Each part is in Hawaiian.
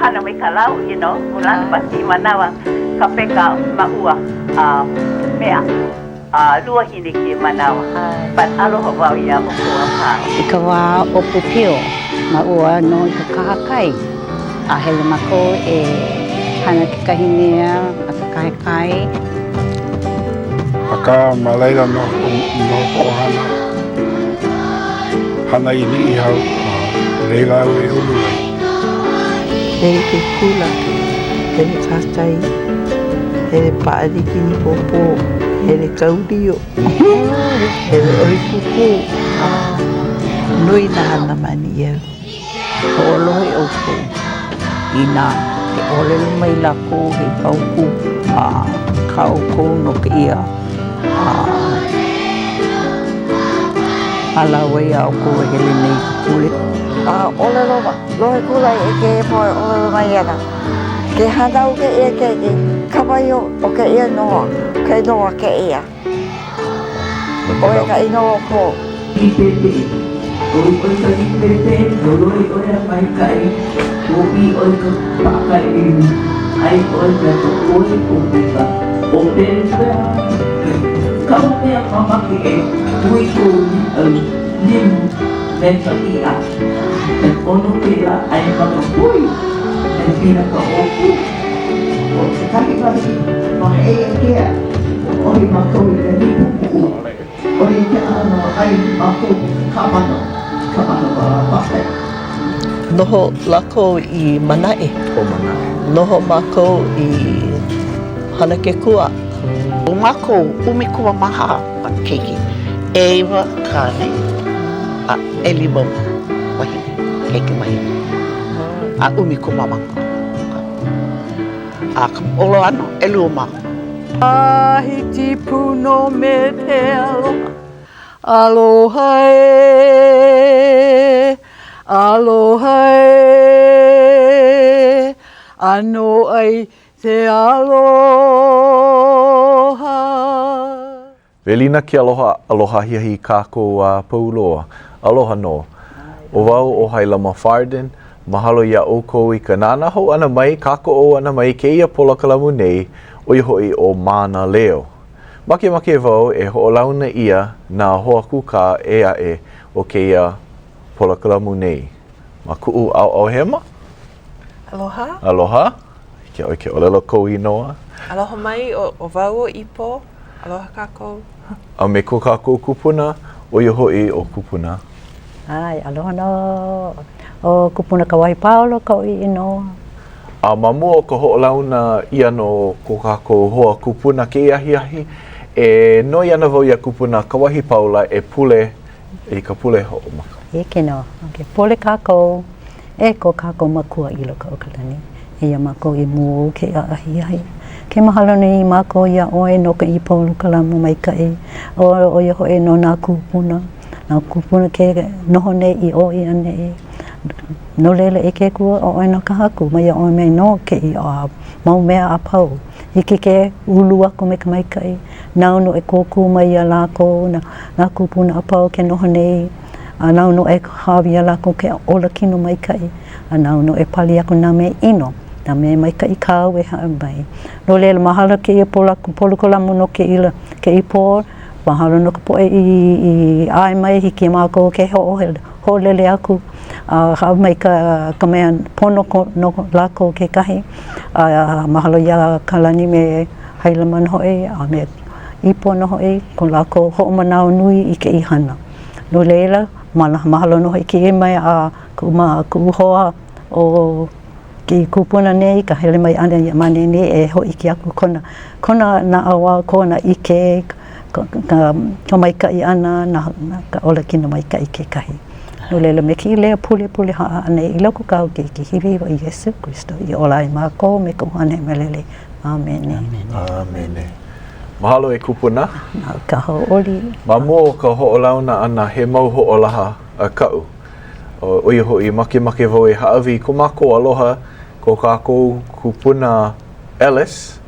Hana me ka lau, you know, ulana but i manawa ka peka ma ua a mea a luahine ke manawa but aloha wau iā ʻoukou a pau. I ka wā ʻōpiopio ma ua nō i ka kahakai, a hele mākou e hana kekahi mea ma ka kahakai. Akā, ma laila nō noho koʻu ʻohana, hana i Niʻihau, a i laila au e ulu ai. Hele ke kula, hele kahakai, hele pāʻani kinipōpō, hele kau lio, hele ʻohi pūpū. Nui nā hana ma Niʻihau. Hoʻolohe ʻoukou inā e ʻōlelo mai lākou he paukū a kā ʻoukou no kēia hālāwai a ʻoukou e hele nei i ka pule. A ʻōlelo lohe kula i kēia poʻe ʻōlelo mai ana, Ke hānau kēia keiki, ka wai o kēia noa, ke noa kēia. ʻO ia ka inoa o ko. Līpēpē. ʻOi ʻoe ka līpēpē, loloi ʻoe a maikaʻi, ʻōʻī ʻoe ka paʻakai ʻiwi, ʻai ʻoe me ka poi o peka. ʻO Pēlua kaʻu mea mamake e hui kou līʻau limu me ka iʻa. He ʻono kēlā ʻai ma ka poi me pila ka ʻōpū. ʻO kekahi wahi ma Heʻeia ʻohi mākou i ka nipu puʻu. ʻO ia ke ʻano ʻai mākou i ka kāmano, kāmano paʻakai. Noho lākou i Manaʻe. ʻO Manaʻe. Noho mākou i Hanakekua. ʻO mākou 14 keiki, ʻeiwa kāne a ʻelima wahine, keiki wahine, a ʻumikumamākolu. A ka ʻolo ano, ʻelua mākou. Tahiti pū nō me te aloha, aloha ē, aloha ē, ʻano ai te aloha. Welina ke aloha, aloha ahiahi kākou a pau loa. Aloha nō. ʻO wau ʻo Hailama Farden. Mahalo iā ʻoukou i ka nānā hou ʻana mai, kākoʻo ʻana mai i kēia polokalamu nei, ʻo ia hoʻi ʻo Mānaleo. Makemake wau e hoʻolauna ʻia nā hoa kūkā ʻē aʻe o kēia polokalamu nei. Ma kuʻu ʻaoʻao hema. Aloha. Aloha. Hiki iā ʻoe ke ʻōlelo kou inoa. Aloha mai, ʻo wau ʻo Ipo. Aloha kākou. A me ko kākou kupuna, ʻo ia hoʻi ʻo Kupuna. ʻAe, aloha nō. ʻO Kupuna Kawahipaula koʻu inoa. A ma mua o ka hoʻolauna ʻia no ko kākou hoa kupuna kēia ahiahi, e noi ana wau iā Kupuna Kawahipaula e pule i ka pule hoʻomaka. Hiki nō. Okay. Pule kākou. E ko kākou Makua i loko o ka lani, eia mākou i mua ou kēia ahiahi. Ke mahalo nei mākou iā ʻoe no kēia polokalamu maikaʻi, ʻo ia hoʻi no nā kūpuna, nā kūpuna ke noho nei i ʻō i ʻaneʻi. No laila, e ke Akua, ʻo ʻoe nō ka Haku, mai ʻoe mai nō kēia mau mea a pau. Hiki ke ulu aku me ka maikaʻi, nāu nō e kōkua mai iā lākou, nā kūpuna a pau ke noho nei. A nāu nō e hāʻawi iā lākou ke ola kino maikaʻi, a nāu nō e pali aku nā mea ʻino, nā mea maikaʻi kāu e hāʻawi mai. No laila, mahalo kēia polokalamu no kēia kēia pō, mahalo no ka poʻe i i ʻae mai hiki iā mākou ke hoʻolele aku a hāʻawi mai ka ka mea pono no lākou kekahi. A mahalo iā Kalani me Hailama nō hoʻi a me Ipo nō hoʻi ko lākou hoʻomanawanui i kēia hana. No laila, mahalo nō hoʻi kēia mai a kuʻu ma kuʻu hoa o kēia kupuna nei ka hele mai ʻana iā ma ʻaneʻi e hōʻike aku kona kona naʻauao, kona ʻike, ka ka maikaʻi ʻana, na ka olakino maikaʻi kekahi. No laila, me kēia leo pule pule haʻahaʻa nei i loko o kāu keiki hiwahiwa ʻo Iesū Kristo i ola ai mākou me ka ʻUhane Hemolele. ʻĀmene. ʻĀmene. Mahalo e kupuna. Na ka hauʻoli. Ma mua o ka hoʻolauna ʻana he mau hoʻolaha a kaʻu. ʻO ia hoʻi, makemake wau e hāʻawi i ko mākou aloha ko kākou kupuna Ellis,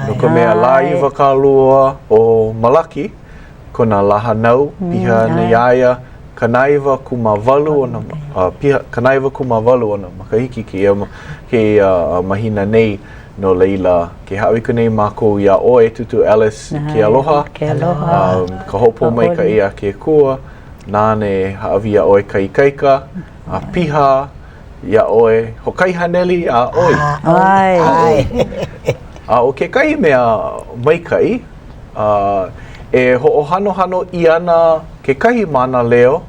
no ka mea lā 20 o Malaki, kona lā hānau, piha ana iā ia. 98 ona, piha 98 ona makahiki kēia, kēia mahina nei. No laila, ke hāʻawi aku nei mākou iā ʻoe, Tūtū Alice, ke aloha. Ke aloha. Um, ka hoʻopōmaikaʻi a ke Akua, nāna e hāʻawi iā ʻoe ka ikaika, a piha iā ʻoe, hoʻokahi haneli a ʻoi. ʻAe. A ʻoi. A ʻo kekahi mea maikaʻi, uh, e hoʻohanohano ʻia ana kekahi mānaleo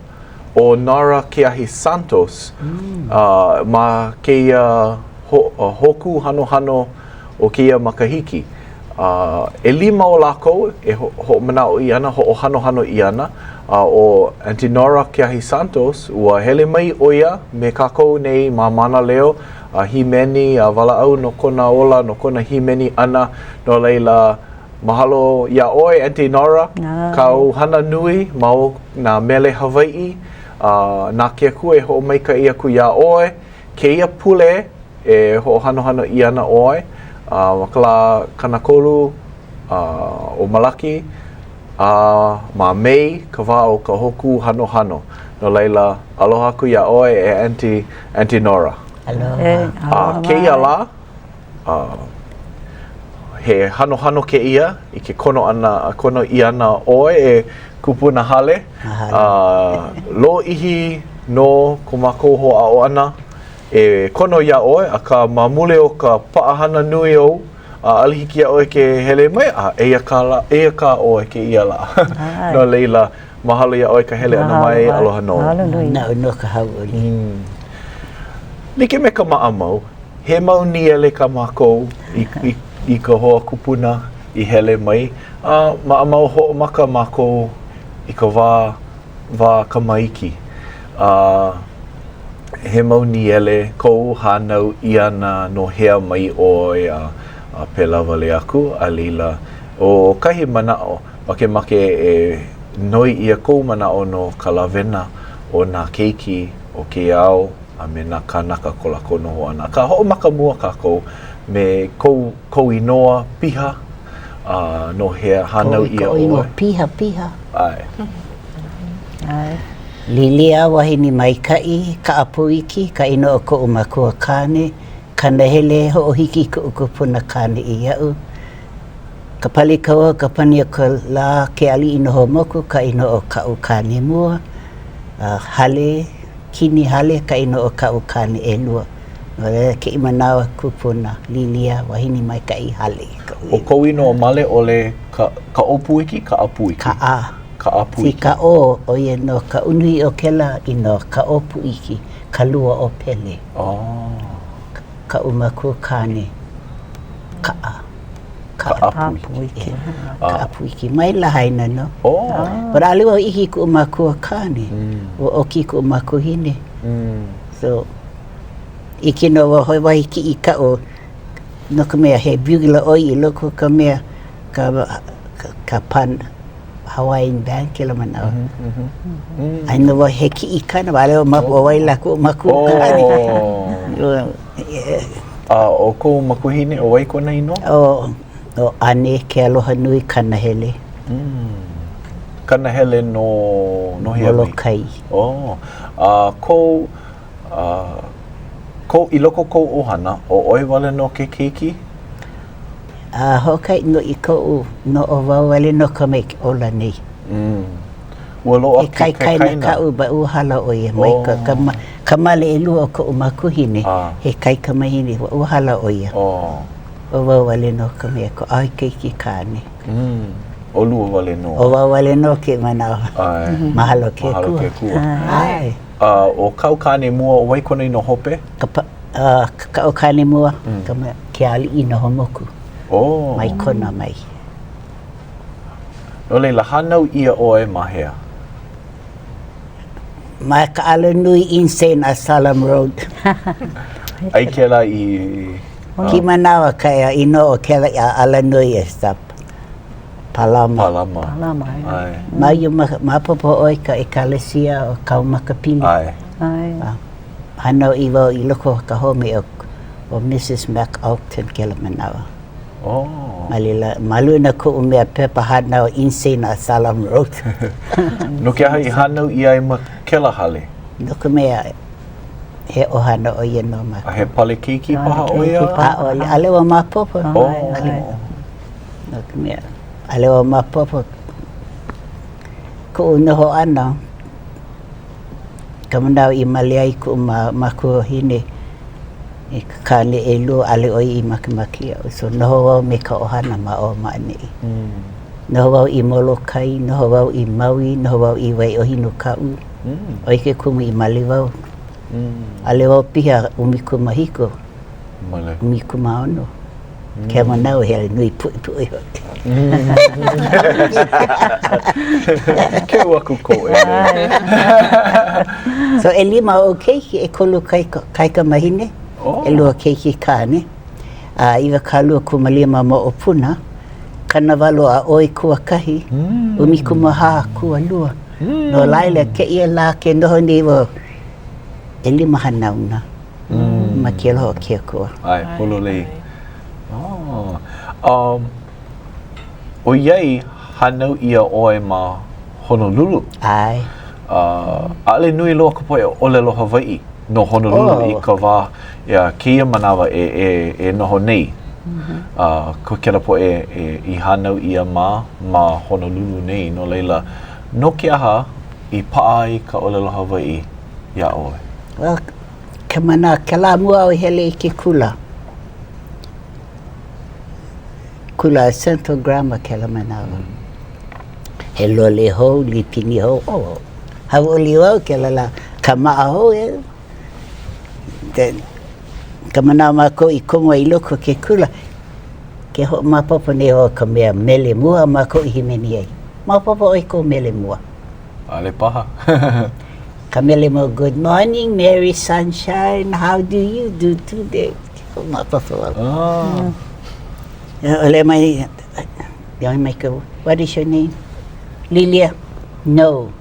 ʻo Nora Keahi Santos uh, ma kēia ho, uh, hōkū hanohano o kēia makahiki. Uh, ʻelima o lākou e ho, hoʻomanaʻo ʻia ana, hoʻohanohano ʻia ana, a ʻo Aunty Nora Keahi Santos, ua hele mai ʻo ia me kākou nei ma Mānaleo a hīmeni a walaʻau no kona ola, no kona hīmeni ʻana, no laila, Mahalo iā ʻoe, Aunty Nora, kāu hana nui ma o nā mele Hawaiʻi. A na ke Akua e hoʻomaikaʻi aku iā ʻoe. Kēia pule e hoʻohanohano ʻia ana ʻoe a ma ka lā 30 o Malaki a ma Mei ka wā o ka Hōkū Hanohano. No laila, aloha aku iā ʻoe e Aunty, Aunty Nora. Aloha. A kēia lā, A he hanohano kēia i ke kono ʻana, kono ʻia ana ʻoe e Kupuna Hale. A lōʻihi nō ko mākou hoʻāʻo ʻana e kono iā ʻoe, akā ma muli o ka paʻahana nui ou, ʻaʻole hiki iā ʻoe ke hele mai, a eia kā lā, eia kā ʻoe kēia lā. No laila, mahalo iā ʻoe ka hele ʻana mai, aloha nō. Mahalo nui. Naʻu nō ka hauʻoli. Like me ka maʻamau, He mau nīele kā mākou i, i, i ka hoa kupuna i hele mai, a maʻamau hoʻomaka mākou i ka wā, wā kamaiki. A he mau nīele kou hānau ʻia ʻana no hea mai ʻoe a, a pēlā wale aku, a laila, ʻo kahi manaʻo, makemake e noi ʻia kou manaʻo no ka lawena o nā keiki o kēia au, a me nā kānaka ko lākou noho ʻana. Akā, hoʻomaka mua kākou me kou, kou inoa piha, a no hea hānau ʻia ʻoe. Kou inoa piha, piha. ʻAe. ʻAe. Lilia Wahine Maikaʻi, Kaʻapuiki, ka inoa o koʻu makua kāne, Kanahele hoʻohiki kuʻu kupuna kāne iaʻu, Ka pali kaua, ka pani o ka lā, ke aliʻi noho moku, ka inoa o kaʻu kāne mua, a Hale, Kini Hale, ka inoa o kaʻu kāne ʻelua. No laila, kēia manawa kupuna, Lilia, wahine maikaʻi Hale. ʻO kou inoa male ʻole ka, Kaʻōpuiki, Kaʻapuiki? Kaʻa. Kaʻapuiki. Si Kaʻō, ʻo ia nō ka unuhi o kēlā inoa, Kaʻōpuiki, ka lua o Pele. Oh. Kaʻu makua kāne, Kaʻa. Kaʻapuiki. Kaʻapuiki. Mai Lahaina nō. Oh. But ʻaʻole wau ʻike i kuʻu makua kāne. Ua ʻoki kuʻu makuahine. So, ʻike nō wau he wahi kiʻi kaʻu no ka mea he bugler ʻoe i loko o ka mea ka, ka, ka pan Hawaiian band kēlā manawa. Aia nō wau he kiʻi kāna, ʻaʻole wau maopopo ʻo wai lā kuʻu makua kāne. Oh. A ʻo kou makuahine, ʻo wai kona inoa? ʻO, ʻo Ane Kealohanui Kanahele. Mm. Kanahele no, no hea mai? Molokai. Oh. A kou, a, kou, i loko o kou ʻohana, ʻo ʻoe wale nō ke keiki? A hoʻokahi nō i koʻu no ʻo wau wale nō ka mea ke ola nei. Mm. Ua loaʻa He ke kaikaina kaikaina. kaʻu but ua hala ʻo ia mai ka, ka, Oh. ka male ʻelua o koʻu makuahine. Ah. He kaikamahine, ua hala ʻo ia. Oh. ʻO wau wale nō ka mea ko ʻaʻohe keiki kāne. Mm. ʻOlua wale nō. ʻO wau wale nō ke manawa. ʻAe. Mahalo ke Mahalo Akua. ke Akua. ʻAe. A ʻo kāu kāne mua, ʻo wai kona inoa hope? Ka, uh, kaʻu kāne mua, mm. ka mea, ke aliʻi noho moku. Oh. Mai Kona mai. No laila, hānau ʻia ʻoe ma hea? Ma ka alanui Insane Asylum Road. Ai kēlā i... Kēia manawa ka inoa o kēlā alanui e stop. Palama. Palama. Palama, ʻae. Ma ia maopopo ʻoe ka ʻekalesia o Kaumakapili. ʻAe. ʻAe. Hānau ʻia wau i loko o ka home o, o Mrs. Mac Alton kēlā manawa. Oh. Ma laila, ma luna koʻu mea pepa hānau Insane Asylum Road. No ke aha i hānau ʻia ai ma kēlā hale? No ka mea, he ʻohana ʻo ia no mākou. A he pale keiki paha ʻo ia? ʻAʻole, ʻaʻole wau maopopo. Oh. No ka mea, ʻaʻole wau maopopo koʻu noho ʻana ka manawa i male ai kuʻu makuahine i ke kāne ʻelua, ʻaʻole ʻo ia i makemake iaʻu. So noho wau me ka ʻohana ma ʻō ma ʻaneʻi. Noho wau i Molokai, noho wau i Maui, noho wau i Waiohi no Kaʻū. ʻO ia ke kumu i male wau. ʻAʻole wau piha 17. Male. 16. Kēia manawa he nui puʻipuʻi hoʻi. Keu aku kou ʻeleu. So ʻelima oʻu keiki, ʻekolu kaikamahine, ʻelua keiki kāne, a 25 moʻopuna, 80 a ʻoi kuakahi, 14 kualua. No laila, kēia lā ke noho nei wau, ʻelima hanauna. Ma ke aloha o ke Akua. ʻAe, pololei. Oh. Um, ʻoiai hānau ʻia ʻoe ma Honolulu. ʻAe. Uh, ʻaʻole nui loa ka poʻe ʻōlelo Hawaiʻi no Honolulu oh. i ka wā ia kēia manawa e, e, e noho nei. Mm -hmm. uh, ko kēlā poʻe e, i hānau ʻia ma, ma Honolulu nei. No laila, no ke aha i paʻa ai ka ʻōlelo Hawaiʻi iā ʻoe? Well, ka mana, ka lā mua au i hele i ke kula. Kula Central Grammar kēlā manawa. He lole hou, lipini hou, oh, hauʻoli wau kēlā lā, kāmaʻa hou e. Then, ka manawa mākou i komo ai i loko o ke kula, ke hoʻomaopopo nei wau ka mea mele mua a mākou i hīmeni ai. Maopopo ʻoe i kou mele mua? ʻAʻole paha. Ka mele mua, Good morning Mary Sunshine, how do you do today? Maopopo wau. Ah. ʻOle mai, ʻoi mai ka, what is your name? Lilia. No,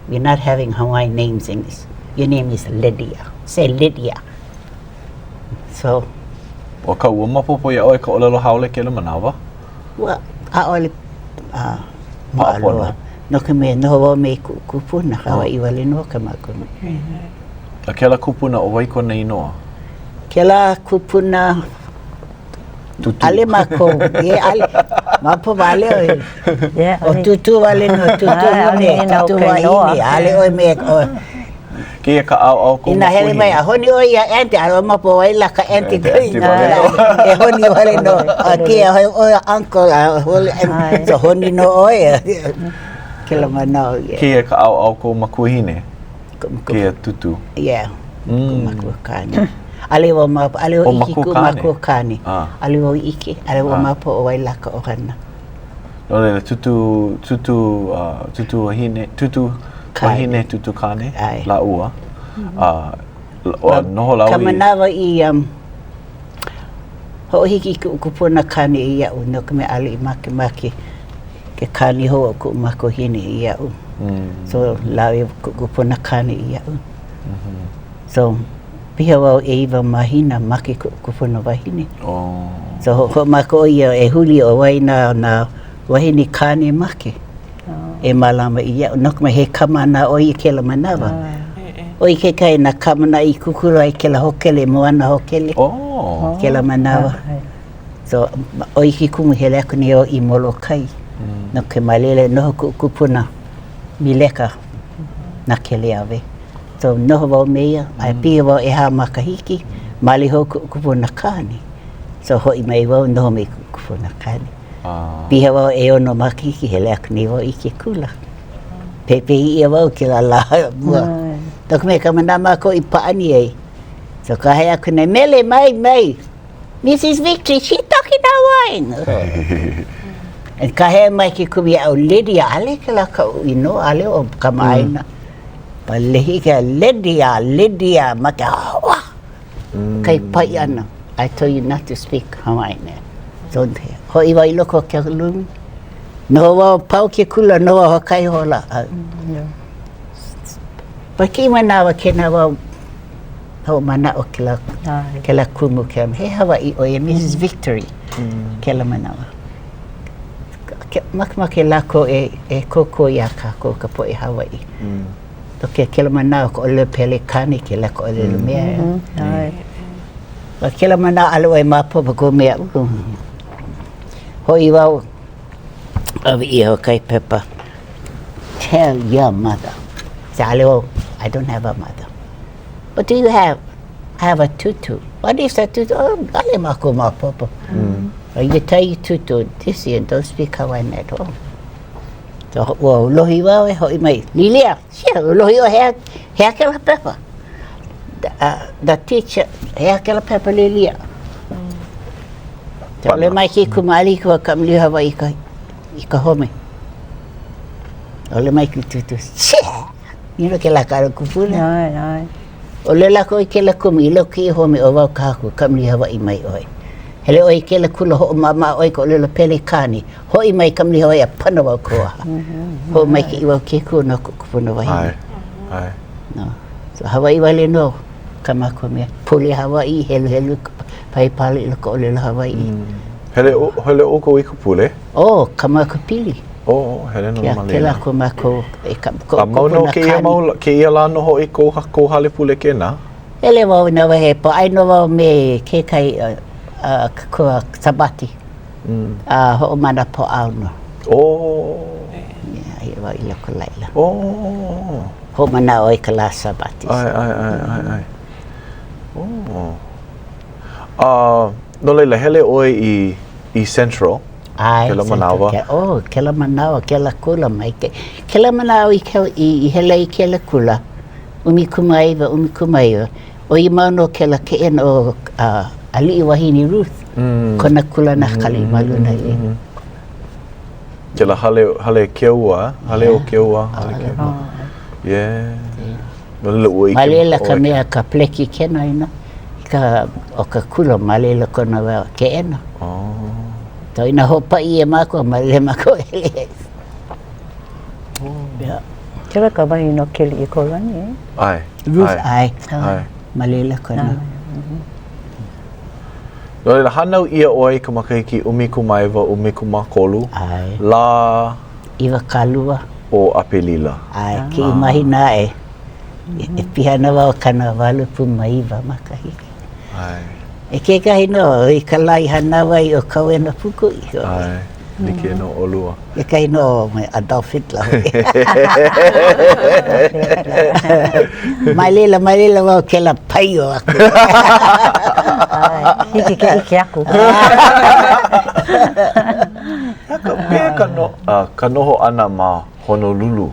we're not having Hawaiian names in this. Your name is Lydia. Say Lydia. So. ʻO ka ua maopopo iā ʻoe ka ʻōlelo haole kēlā manawa? Ua, ʻaʻole uh, maʻa loa. No ka mea, noho wau me kuʻu kupuna, Hawaiʻi wale nō ka mākou. A kēlā kupuna, ʻo wai kona inoa? Kēlā kupuna, Tūtū. ʻAʻole mākou, yeah, ʻaʻole, maopopo ʻaʻole ʻoe. Yeah, ʻO Tūtū wale nō, Tūtū hune, Tūtū wahine, ʻaʻole ʻoe me, ʻo, Kēia ka ʻaoʻao kou Inā hele mai a honi ʻoe iā auntie, ʻaʻole maopopo wai lā ka auntie Auntie wale nō. E honi wale nō. A kēia ʻoe uncle, a holi, so honi nō ʻoe. Kēlā manaʻo, yeah. Kēia ka ʻaoʻao kou makuahine? Kēia tūtū? Yeah, kuʻu makuakāne. ʻAʻole wau maopopo, ʻaʻole wau ʻike i kuʻu makuakāne. ʻAʻole wau ʻike, ʻaʻole wau maopopo ʻo wai lā ka ʻohana. No laila, tūtū, tūtū, uh, tūtū wahine, tūtū wahine, tūtū kāne, lāua. Uh, well, noho lāua Ka manawa i um, hoʻohiki kuʻu kupuna kāne iaʻu no ka mea ʻaʻole i makemake ke kāne hou o kuʻu makuahine iaʻu. Mm. So, lawe kuʻu kupuna kāne iaʻu. Mm -hmm. So, piha wau ʻeiwa mahina, make kuʻu kupuna wahine. Oh. So, hoʻomaka ʻo ia e huli ʻo wai nā, nā wahine kāne make oh. e mālama iaʻu. No ka mea, he kamanā ʻo ia kēlā manawa. Oh. ʻO ia kekahi nā kamanā i kūkulu ai kēlā hōkele, Moana Hōkele. Oh. Kēlā manawa. So, ʻo ia ke kumu hele aku nei au i Molokai. Mm. No ka ma laila noho kuʻu kupuna Mileka Nakeleawe. So, noho wau me ia, a piha wau ʻehā makahiki, male hou kuʻu kupuna kāne. So, hoʻi mai wau, noho me kuʻu kupuna kāne. Piha wau ʻeono makahiki, hele aku nei wau i ke kula. Pepehi ʻia wau kēlā lā mua. No ka mea, ka manawa mākou i pāʻani ai. So, kāhea aku nei, Mele, mai, mai! Mrs. Victory, she talking Hawaiian. And kāhea mai ke kumu iaʻu, Lydia, ʻaʻole kēlā kaʻu inoa, ʻaʻole ʻo kamaʻāina. Palehi ka Lydia, Lydia, ma ke wah! Kai pai ʻana. I told you not to speak Hawaiian. So, hoʻi wau i loko o ke lumi. Noho wau, pau ke kula, noho wau hoʻokahi hola. Ma kēia manawa, kēnā wau. Hoʻomanaʻo kēlā, kēlā kumu kēlā, he Hawaiʻi ʻo ia, Mrs. Victory, kēlā manawa. Makemake lākou e, e kōkua iā kākou ka poʻe Hawaiʻi. No ke kēlā manawa ka ʻōlelo Pelekane, kēlā ka ʻōlelo mea. A kēlā manawa ʻaʻole ʻoe maopopo kou mea ulu. Hoʻi wau, ʻawe ʻia o kahi pepa. Tell your mother. ʻAʻole wau, I don't have a mother. What do you have? I have a tutu. What is a tutu? Oh, ʻaʻole mākou maopopo. Mm. You tell your tutu this year, don't speak Hawaiian at all. So, ua lohi wau e hoʻi mai. Lilia, sia, ua lohi ʻoe hea, hea kēlā pepa? The, uh, the teacher, hea kēlā pepa Lilia? Mm. ʻOle mai ke kumu ʻaʻole hiki wau kamaʻilio Hawaiʻi i ka, i ka home. ʻOle mai ke tutu. Sia! You know kēlā ka kupuna. ʻAe, ʻae. ʻOle lākou i kēlā kumu i loko kēia home ʻo wau ka haku, kamaʻilio Hawaiʻi mai ʻoe. Hele ʻoe i kēlā kula hoʻomaʻamaʻa ʻoe i ka ʻōlelo Pelekāne. Hoʻi mai kamaʻilio Hawaiʻi a pana wau kou waha. Hoʻomaikaʻi wau ke Akua no koʻu kupuna wahine. ʻAe, ʻae. No. So Hawaiʻi wale nō kā mākou mea. Pule Hawaiʻi, heluhelu ka Paipala i loko ʻōlelo Hawaiʻi. Hele, hele ʻoukou i ka pule? Oh, ka mākou pili. Oh, hele nō ma laila. Kēlā ko mākou e ka ko A mau nō kēia mau kēia lā nō hoʻi kou kou hale pule kēnā? Hele wau i nā wahi a pau. ʻAi nō wau me kekahi uh, kua Sabati. Mm. A hoʻomana Pōʻaono. Oh. Yeah, aia wau i loko laila. Oh. Hoʻomanaʻo i ka lā Sabati. ʻAe, ʻae, ʻae, ʻae, ʻae. Oh. A no laila, hele ʻoe i, i Central, ʻAe, kēlā manawa. Ke, oh, kēlā manawa, kēlā kula maikaʻi. Kēlā manawa i, ke, i, i hele i kēlā kula, 19, 19, ʻo ia mau nō kēlā keʻena o uh, Aliʻi Wahine Ruth, mm. kona kūlanakale mm. ma luna i. Mm -hmm. Kēlā hale, hale Keoua, hale o Keoua, hale Keoua. Yeah. Yeah. Ma laila ka mea ka pelekikena you know, ka, o ka kula, ma laila kona keʻena. Oh. So inā hoʻopaʻi ʻia mākou, ma laila mākou e hele. Oh. Yeah. Kēlā ka wahi no Keliʻikōlani, eh? ʻAe. Ruth, ʻae. ʻAe. Ma laila kona. No laila, hānau ʻia ʻoe i ka makahiki 19 13. ʻAe. Lā 20. O ʻApelila. ʻAe, kēia mahina aʻe. E piha ana wau 89 makahiki. ʻAe. E kekahi nō, i ka lā i hānau ai ʻo Kawena Pūkuʻi. ʻAe, like nō ʻolua. Kekahi nō me Adolf Hitler. Ma laila, ma laila wau kēlā paio aku. ʻAe, hiki ke ʻike aku. Pehea ka, no, uh, ka noho ʻana ma Honolulu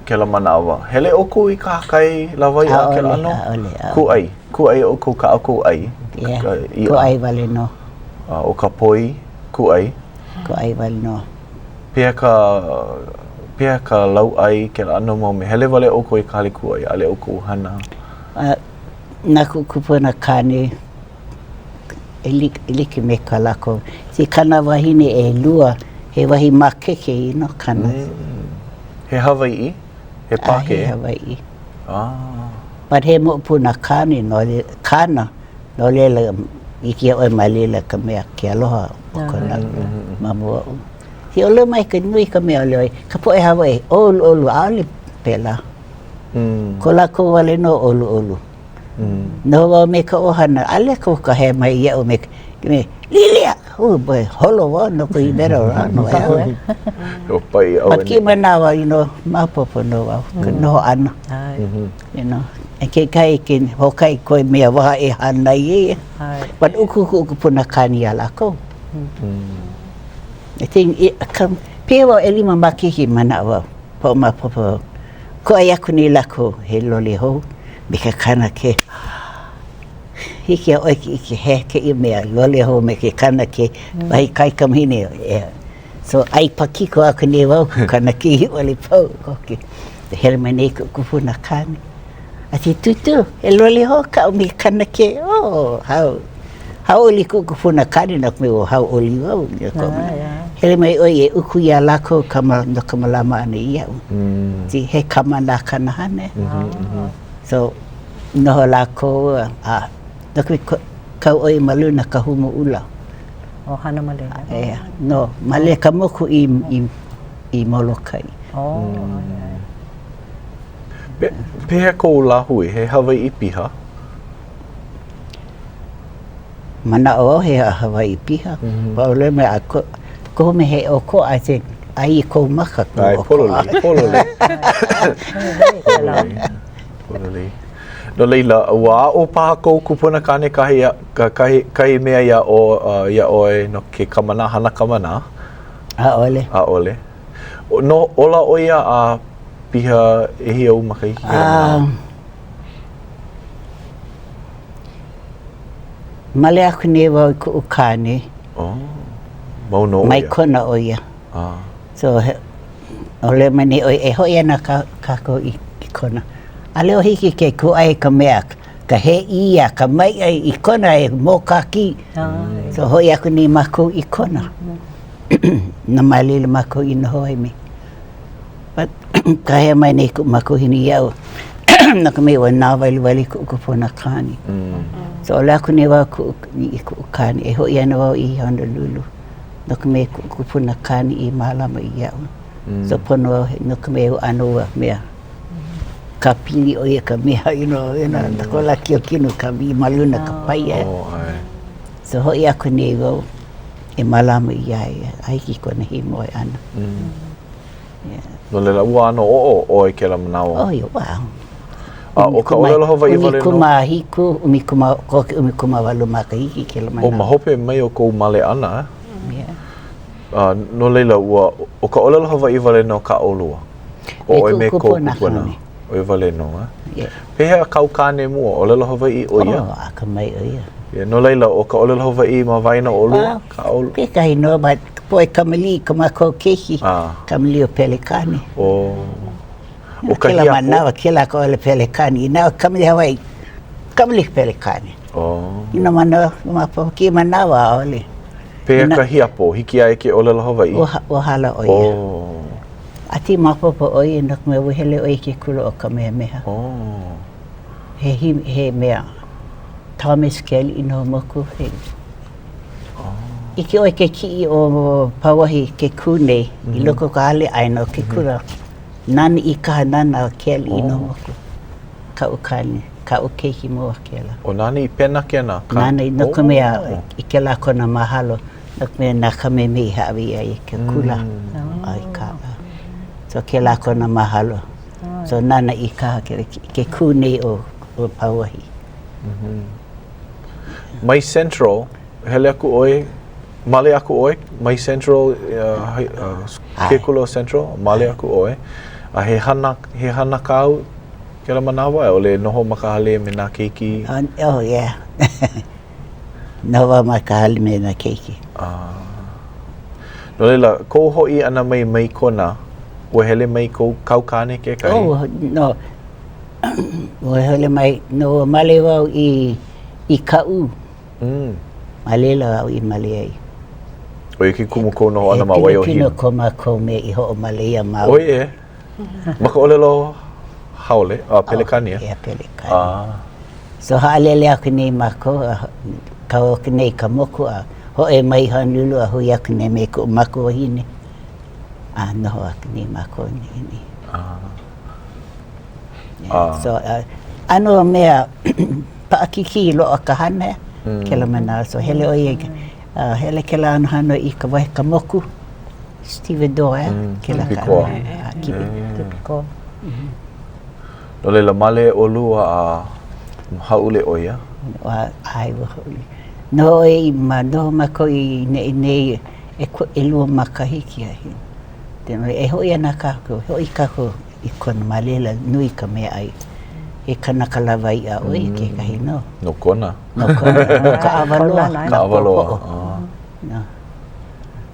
kēlā manawa? Hele ʻoukou i kahakai lawaiʻa kēlā ʻano? ʻAʻole, ʻaʻole. Kūʻai. Kūʻai ʻoukou kā ʻoukou ʻai. Yeah, kūʻai wale nō. Uh, ʻo ka poi, kūʻai. Kūʻai wale nō. Pehea ka, pehea ka lauʻai kēlā ʻano mau mea? Hele wale ʻoukou i ka hale kūʻai, ʻaʻole ʻoukou hana? Uh, na kuʻu kupuna kāne e like me kā lākou. See, kāna wahine ʻelua, he wahi makeke, you know, kāna. Mm. He Hawaiʻi? He Pākē? He Hawaiʻi. Ah. But he moʻopuna kāne no, kāna, no laila, ʻike iā ʻoe ma laila ka mea, ke aloha o kona ma mua oʻu. See, ʻōlelo mai ka nui ka mea ʻōlelo ai, ka poʻe Hawaiʻi, ʻoluʻolu, ʻaʻole pēlā. Mm. Ko lākou wale nō ʻoluʻolu. Noho wau me ka ʻohana, ʻaʻole lākou kāhea mai iaʻu me, me Lilia! Oh boy, holo wau no ka you better run. O pai But kēia manawa, you know, maopopo nō wau, ka noho ʻana. You know, e kekahi ke hoʻokahi koe mea waha e hānai ai. But uku kuʻu kupuna kāne iā lākou. I think, ka, pehea wau ʻelima makahiki manaʻo wau, hoʻomaopopo wau. Kūʻai aku nei lākou he lole hou me ke kanakē. Hiki iā ʻoe ke ʻike he kēia mea lole hou me ke kanakē, wahi kaikamahine ʻea. So ʻai pakiko aku nei wau ka kanakē wale pau. Okay. Hele mai nei kuʻu kupuna kāne. A say, Tūtū, he lole hou kaʻu me ke kanakē. Oh, how Hauʻoli kuʻu kupuna kāne no ka mea ua hauʻoli wau. Hele mai ʻoe e uku iā lākou ka no ka mālama ʻana iaʻu. See, he kama nā kanahane. So, Noho lākou a no ka mea, kau ʻoe ma luna ka Humuʻula. Oh, hana ma laila. Yeah, no, male ka moku i, i, i Molokai. Oh, mm. Pe, pehea kou lāhui, he Hawaiʻi piha? Manaʻo au he Hawaiʻi piha. Mm -hmm. ʻAʻole mea a ko, kohu mea he ʻokoʻa, I think, ai i kou maka. Ai, pololei, pololei. pololei. Pololei. No laila, ua aʻo paha kou kupuna kāne kahi, kahi, kahi mea iā, ʻo, uh, iā ʻoe no ke kamanā, hana kamanā? ʻAʻole. ʻAʻole. No, ola ʻo ia a piha ʻehia ou makahiki kēlā manawa? Uh, Male aku nei wau i kuʻu kāne. Oh, mau nō ʻo ia. Mai Kona ʻo ia. Ah. So, he, ʻōlelo mai nei ʻo ia, e hoʻi ana kā, kākou i, i Kona. ʻAʻole o hiki ke kūʻai ka mea, ka hēʻī a ka maiʻa i Kona e mōkākī. Mm. So, hoʻi aku nei mākou i Kona. No ma laila mākou i noho ai me. But, kāhea mai nei kuʻu makuahine iaʻu, no ka mea, ua nāwaliwali kuʻu kupuna kāne. Mm. So, ʻōlelo aku nei wau kuʻu, i kuʻu kāne, e hoʻi ana wau i Honolulu, no ka mea, kuʻu kupuna kāne i mālama iaʻu. Mm. So, pono au, no ka mea, ua ʻano ua mea, kāpili ʻo ia ka mea, you know, you know, mm. ko lā kiokino ka wī ma luna ka paia. Oh, ʻae. So, hoʻi aku nei wau e mālama iā ia, a hiki kona hīmoe ʻana. Mm. No laila, ua ʻano oʻo ʻoe kēlā manawa. Oh, yeah, wow. A ʻo ka ʻōlelo Hawaiʻi wale nō? 17, ʻumikūmā, koke 18 makahiki kēlā manawa. Oh, ma hope mai o kou male ʻana, eh? Yeah. Uh, no laila, ua, ʻo ka ʻōlelo Hawaiʻi wale nō kā ʻolua? ʻO ʻoe me kou kupuna. ʻO ia wale nō, eh? Yeah. Pehea kāu kāne mua, ʻōlelo Hawaiʻi ʻo ia? Oh, akamai ʻo ia. Yeah, no laila, ʻo ka ʻōlelo Hawaiʻi ma waena o ʻolua? Well, Ka ʻolu... Kekahi nō, but ka poʻe kamaliʻi, ko mākou keiki, ah. kamaliʻi o Pelekane. Oh. ʻO ka Kēlā hiapo? manawa, kēlā ka ʻōlelo Pelekane. Inā ʻo kamaliʻi Hawaiʻi, kamaliʻi Pelekane. Oh. I nā manawa, ma kēia manawa, ʻaʻole. Pehea ka hiapo, hiki iā ia ke ʻōlelo Hawaiʻi? Ua, ua hala ʻo ia. Oh. A ti maopopo ʻo ia no ka mea ua hele ʻo ia i ke kula ʻo Kamehameha. Oh. He, he mea, Thomas Kealiʻinohomoku, he Oh. ʻIke ʻoe ke kiʻi o Pauahi ke kū nei i mhm. loko o ka hale ʻaina o ke mhm. kula. Nāna i kaha nāna Kealiʻinohomoku. Kaʻu kāne, kaʻu keiki mua kēlā. ʻO nāna i pena kēnā? Ka... Nāna, no ka mea, i kēlā kona mahalo, no ka mea na Kamehameha i hāʻawi iā ia ke kula mm. a i kālā. So kēlā kona mahalo. So nāna i kaha ke, ke kū nei o, o Pauahi. Mm -hmm. Mai Central, hele aku ʻoe, male aku ʻoe, mai Central, uh, uh, ke kula o Central, male aku ʻoe, a he hana, he hana kāu kēlā manawa, ʻaʻole noho ma ka hale me nā keiki? Oh, oh yeah. Noho wau ma ka hale me nā keiki. Ah. No laila, kou hoʻi ʻana mai mai Kona, ua hele mai kou, kāu kāne kekahi? Oh, no. Ua hele mai, no ua male wau i, i Kaʻū. Mm. Ma laila au i male ai. ʻO ia ke kumu kou noho ʻana ma Waiohinu? He Pilipino ko mākou mea i hoʻomale iā māua. ʻOi e. Ma ka ʻōlelo haole, a Pelekania? Oh, yeah, Pelekania. Ah. So haʻalele aku nei mākou, a kau aku nei i ka moku, a hoʻi mai i Honolulu a hui aku nei me kuʻu makuahine, a noho aku nei mākou nei. Ah. Yeah. Ah. So, uh, ʻano mea paʻakikī loa ka hana, mm. kēlā manawa. So hele ʻo ia, uh, hele kēlā ʻano hana i ka wahi ka moku, Stevedore, mm. kēlā ka Kipikoa. Mm. Kipikoa. Mm. No laila, male ʻolua a hāʻule ʻo ia? ʻAe, ua hāʻule. Noho i, ma, noho mākou i neʻi nei e ʻelua makahiki a E hoʻi ana kākou, hoʻi kākou i Kona ma laila nui ka meaʻai. He kanaka lawaiʻa ʻo ia kekahi nō. No Kona. No Kona, no Kaʻawaloa. Kaʻawaloa. No.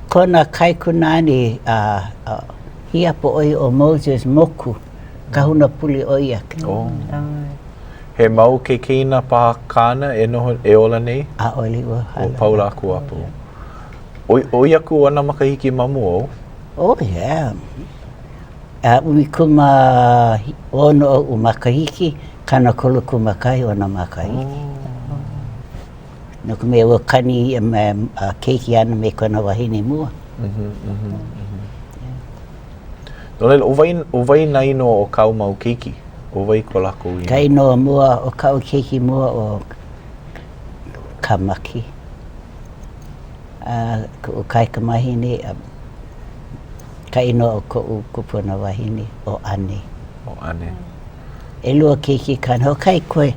Kona kaikunāne a uh, hiapo ʻo ia ʻo Moses Moku, kahuna pule ʻo ia. Oh. He mau keikina paha kāna e noho e ola nei? ʻAʻole ua hala. Ua pau lākou a pau. ʻOi, ʻoi aku ana makahiki ma mua ou? Oh, yeah. A 16 oʻu makahiki, 31 ona makahiki. No ka mea, ua kani ia me a keiki āna me kona wahine mua. No laila, ʻo wai, ʻo wai nā inoa o kāu mau keiki? ʻO wai ko lākou inoa? Ka inoa mua, o kaʻu keiki mua ʻo Kamaki. A kuʻu kaikamahine, ka inoa o koʻu kupuna wahine ʻo ʻAne. ʻO ʻAne. ʻElua keiki kāne. Hoʻokahi koe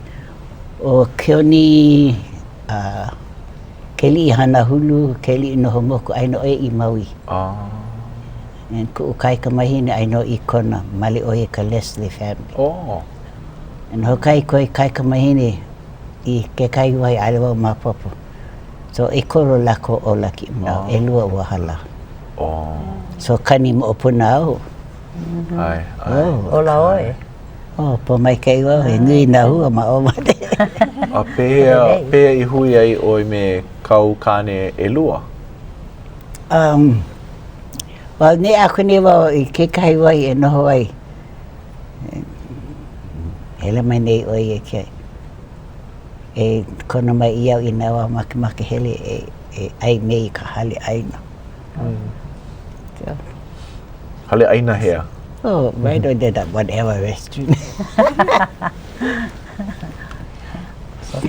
ʻo Keoni a Keliʻi Hanahulu, Keliʻi noho moku, aia nō ʻo ia i Maui. Ah. And kuʻu kaikamahine aia nō i Kona, male ʻo ia i ka Leslie family. Oh. And hoʻokahi koe kaikamahine i kekahi wahi ʻaʻole wau maopopo. So ʻekolu lākou ola kēia manawa, ʻelua ua hala. Oh. So kani moʻopuna au. ʻAe, ʻae. Oh. Ola ʻoe. Oh, pōmaikaʻi wau, he nui nā hua ma ʻō ma ʻaneʻi. A pehea, pehea i hui ai ʻoe me kāu kāne ʻelua? Um, well, neʻe aku nei wau i kekahi wahi e noho ai. Hele mai nei ʻo ia ke e kono mai iaʻu inā wau makemake hele e, e ʻai me i ka hale ʻaina. Mm. So. Hale ʻaina hea? Oh, right on there, that whatever restaurant.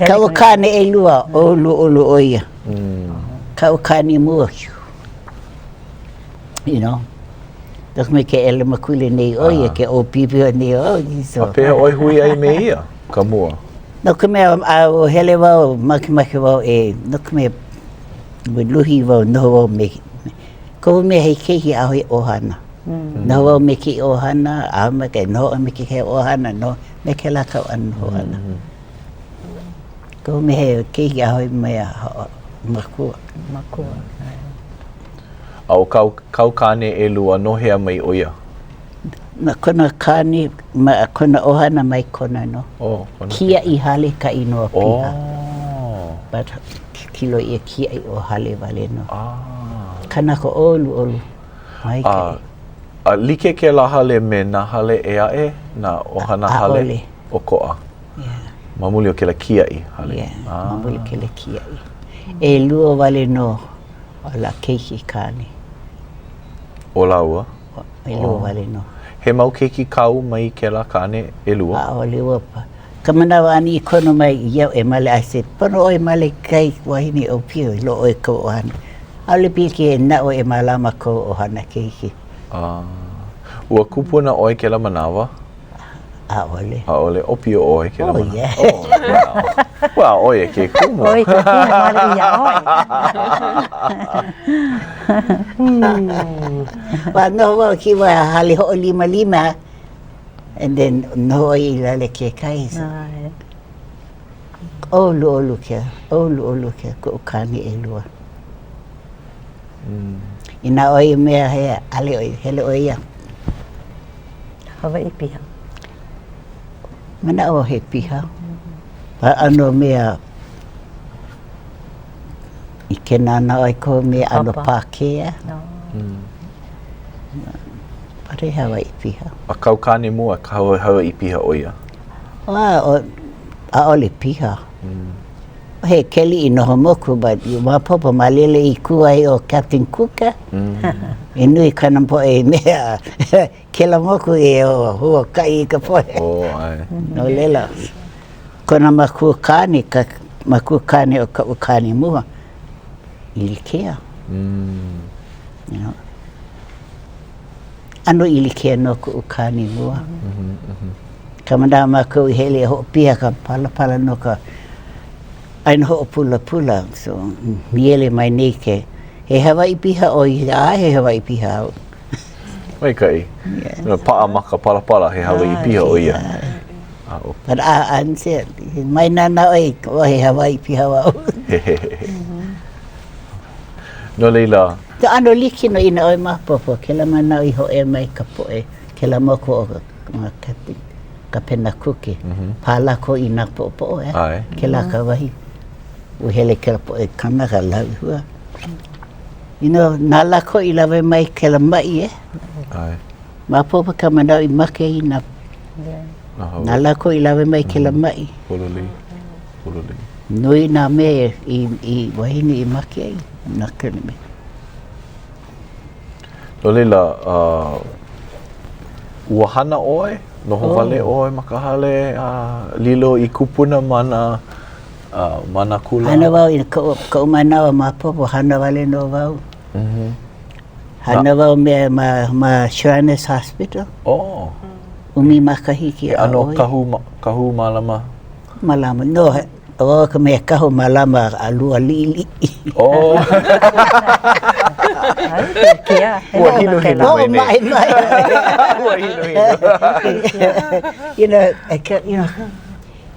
Kaʻu kāne ʻelua, ʻoluʻolu ʻo ia. Mm. Kaʻu kāne mua, you know. No ka mea ke ʻelemakule nei ʻo ia, ke ʻōpiopio nei ʻo ia. So. A pehea ʻoe hui ai me ia, ka mua? No ka mea, a ua hele wau, makemake wau e, no ka mea, ua luhi wau, noho wau me, kohu mea he keiki ʻaʻohe ʻohana. Mm. Noho wau me kēia ʻohana, a me ke noho me kekahi ʻohana, noho me kēlā kau ʻano noho ʻana. Mm. Kohu mea he keiki ʻaʻohe mea makua. Makua. A ʻo kāu, kāu kāne ʻelua, no hea mai ʻo ia? Na kona kāne, ma, kona ʻohana mai Kona nō. Oh, Kona. Kiaʻi Hale ka inoa piha. Oh. But kilo ʻia kiaʻi ʻo Hale wale nō. Ah. Kanaka ʻoluʻolu. Maikaʻi. A, a like kēlā hale me nā hale ʻē aʻe, nā ʻohana hale? ʻAʻole. ʻOkoʻa. Yeah. Ma muli o kēlā kiaʻi hale. Yeah, ah. ma muli o kēlā kiaʻi. ʻElua wale nō o nā keiki kāne. ʻO lāua? ʻElua oh. wale nō. He mau keiki kāu mai kēlā kāne ʻelua? ʻAʻole ua pa. Ka manawa āna i kono mai iaʻu e male, I said, pono ʻoe male i kahi wahine ʻōpio i loaʻa ʻoe kou ʻohana. ʻAʻole pilikia naʻu e mālama kou ʻohana keiki. Ah. Ua kupuna ʻoe kēlā manawa? ʻAʻole. ʻAʻole. ʻŌpio ʻoe kēlā Oh, manawa. yeah. Oh, wow. Well, ʻo ia ke kumu. ʻO ia ke kumu male iā ʻoe. Well, noho wau ki wa hale hoʻolimalima, and then noho ʻo ia i laila kekahi. So. ʻAe. ʻOluʻolu ke, ʻoluʻolu ke kuʻu kāne ʻelua. Mm. Inā ʻo ia mea he ʻale ʻo ia, hele ʻo ia. Hawaiʻi piha. Manaʻo he piha. A ʻano mea i ke nānā ai kohu mea ʻano Pākēa. Mm. But he Hawaiʻi piha. A kāu kāne mua, ka Hawaiʻi piha ʻo ia? A, ʻaʻole piha. Mm. He keliʻi noho moku, but maopopo ma laila i kū ai ʻo Captain Cook. Mm. E nui kana poʻe mea kēlā moku e huakaʻi i ka poʻe. Oh, ʻae. No laila, kona makua kāne, ka makua kāne o kaʻu kāne mua, ʻIlikea. Mm. You know. ʻAno ʻIlikea nō kuʻu kāne mua. Mm -hmm, mm -hmm. Ka manawa mākou i hele e hoʻopiha ka palapala no ka ʻāina hoʻopulapula, so nīele mai nei ke, he Hawaiʻi piha ʻoe, ʻae he Hawaiʻi piha au. Maikaʻi. Yeah. Paʻa ma ka palapala, he Hawaiʻi piha ʻo ia. But I, I said, mai nānā ʻoe, ʻo he Hawaiʻi piha wau. No laila. Ka ʻano like nō inā ʻoe maopopo, kēlā manawa i hōʻea mai ka poʻe, kēlā moku o Kapena Kuke, pā lākou i nā poʻopoʻo, ʻeā? ʻAe. Kēlā ka wahi, ua hele kēlā poʻe kānaka lawe hua. You know, na lākou i lawe mai kēlā maʻi, ʻeā? ʻAe. Maopopo ka manaʻo i make i nā na lākou i lawe mai kēlā maʻi. Pololei, pololei. Nui nā mea i, i wahine i make ai na kēlā mea. No laila, uh, ua hana ʻoe, noho oh. wale ʻoe ma ka hale, a uh, lilo i kupuna ma nā, uh, ma nā kula? Hana wau i koʻu, koʻu manawa maopopo, hana wale nō wau. Mm -hmm. Hana wau me ma, ma Shriners Hospital. Oh. ʻUmi makahiki a ʻoe. ʻAno kahu, kahu mālama? Mālama. No, ʻo wau ka mea kahu mālama a lua liʻiliʻi. Oh. Ua hinuhinu mai nei. Hoʻomaʻemaʻe. Ua hinuhinu. You know, I kept, you know,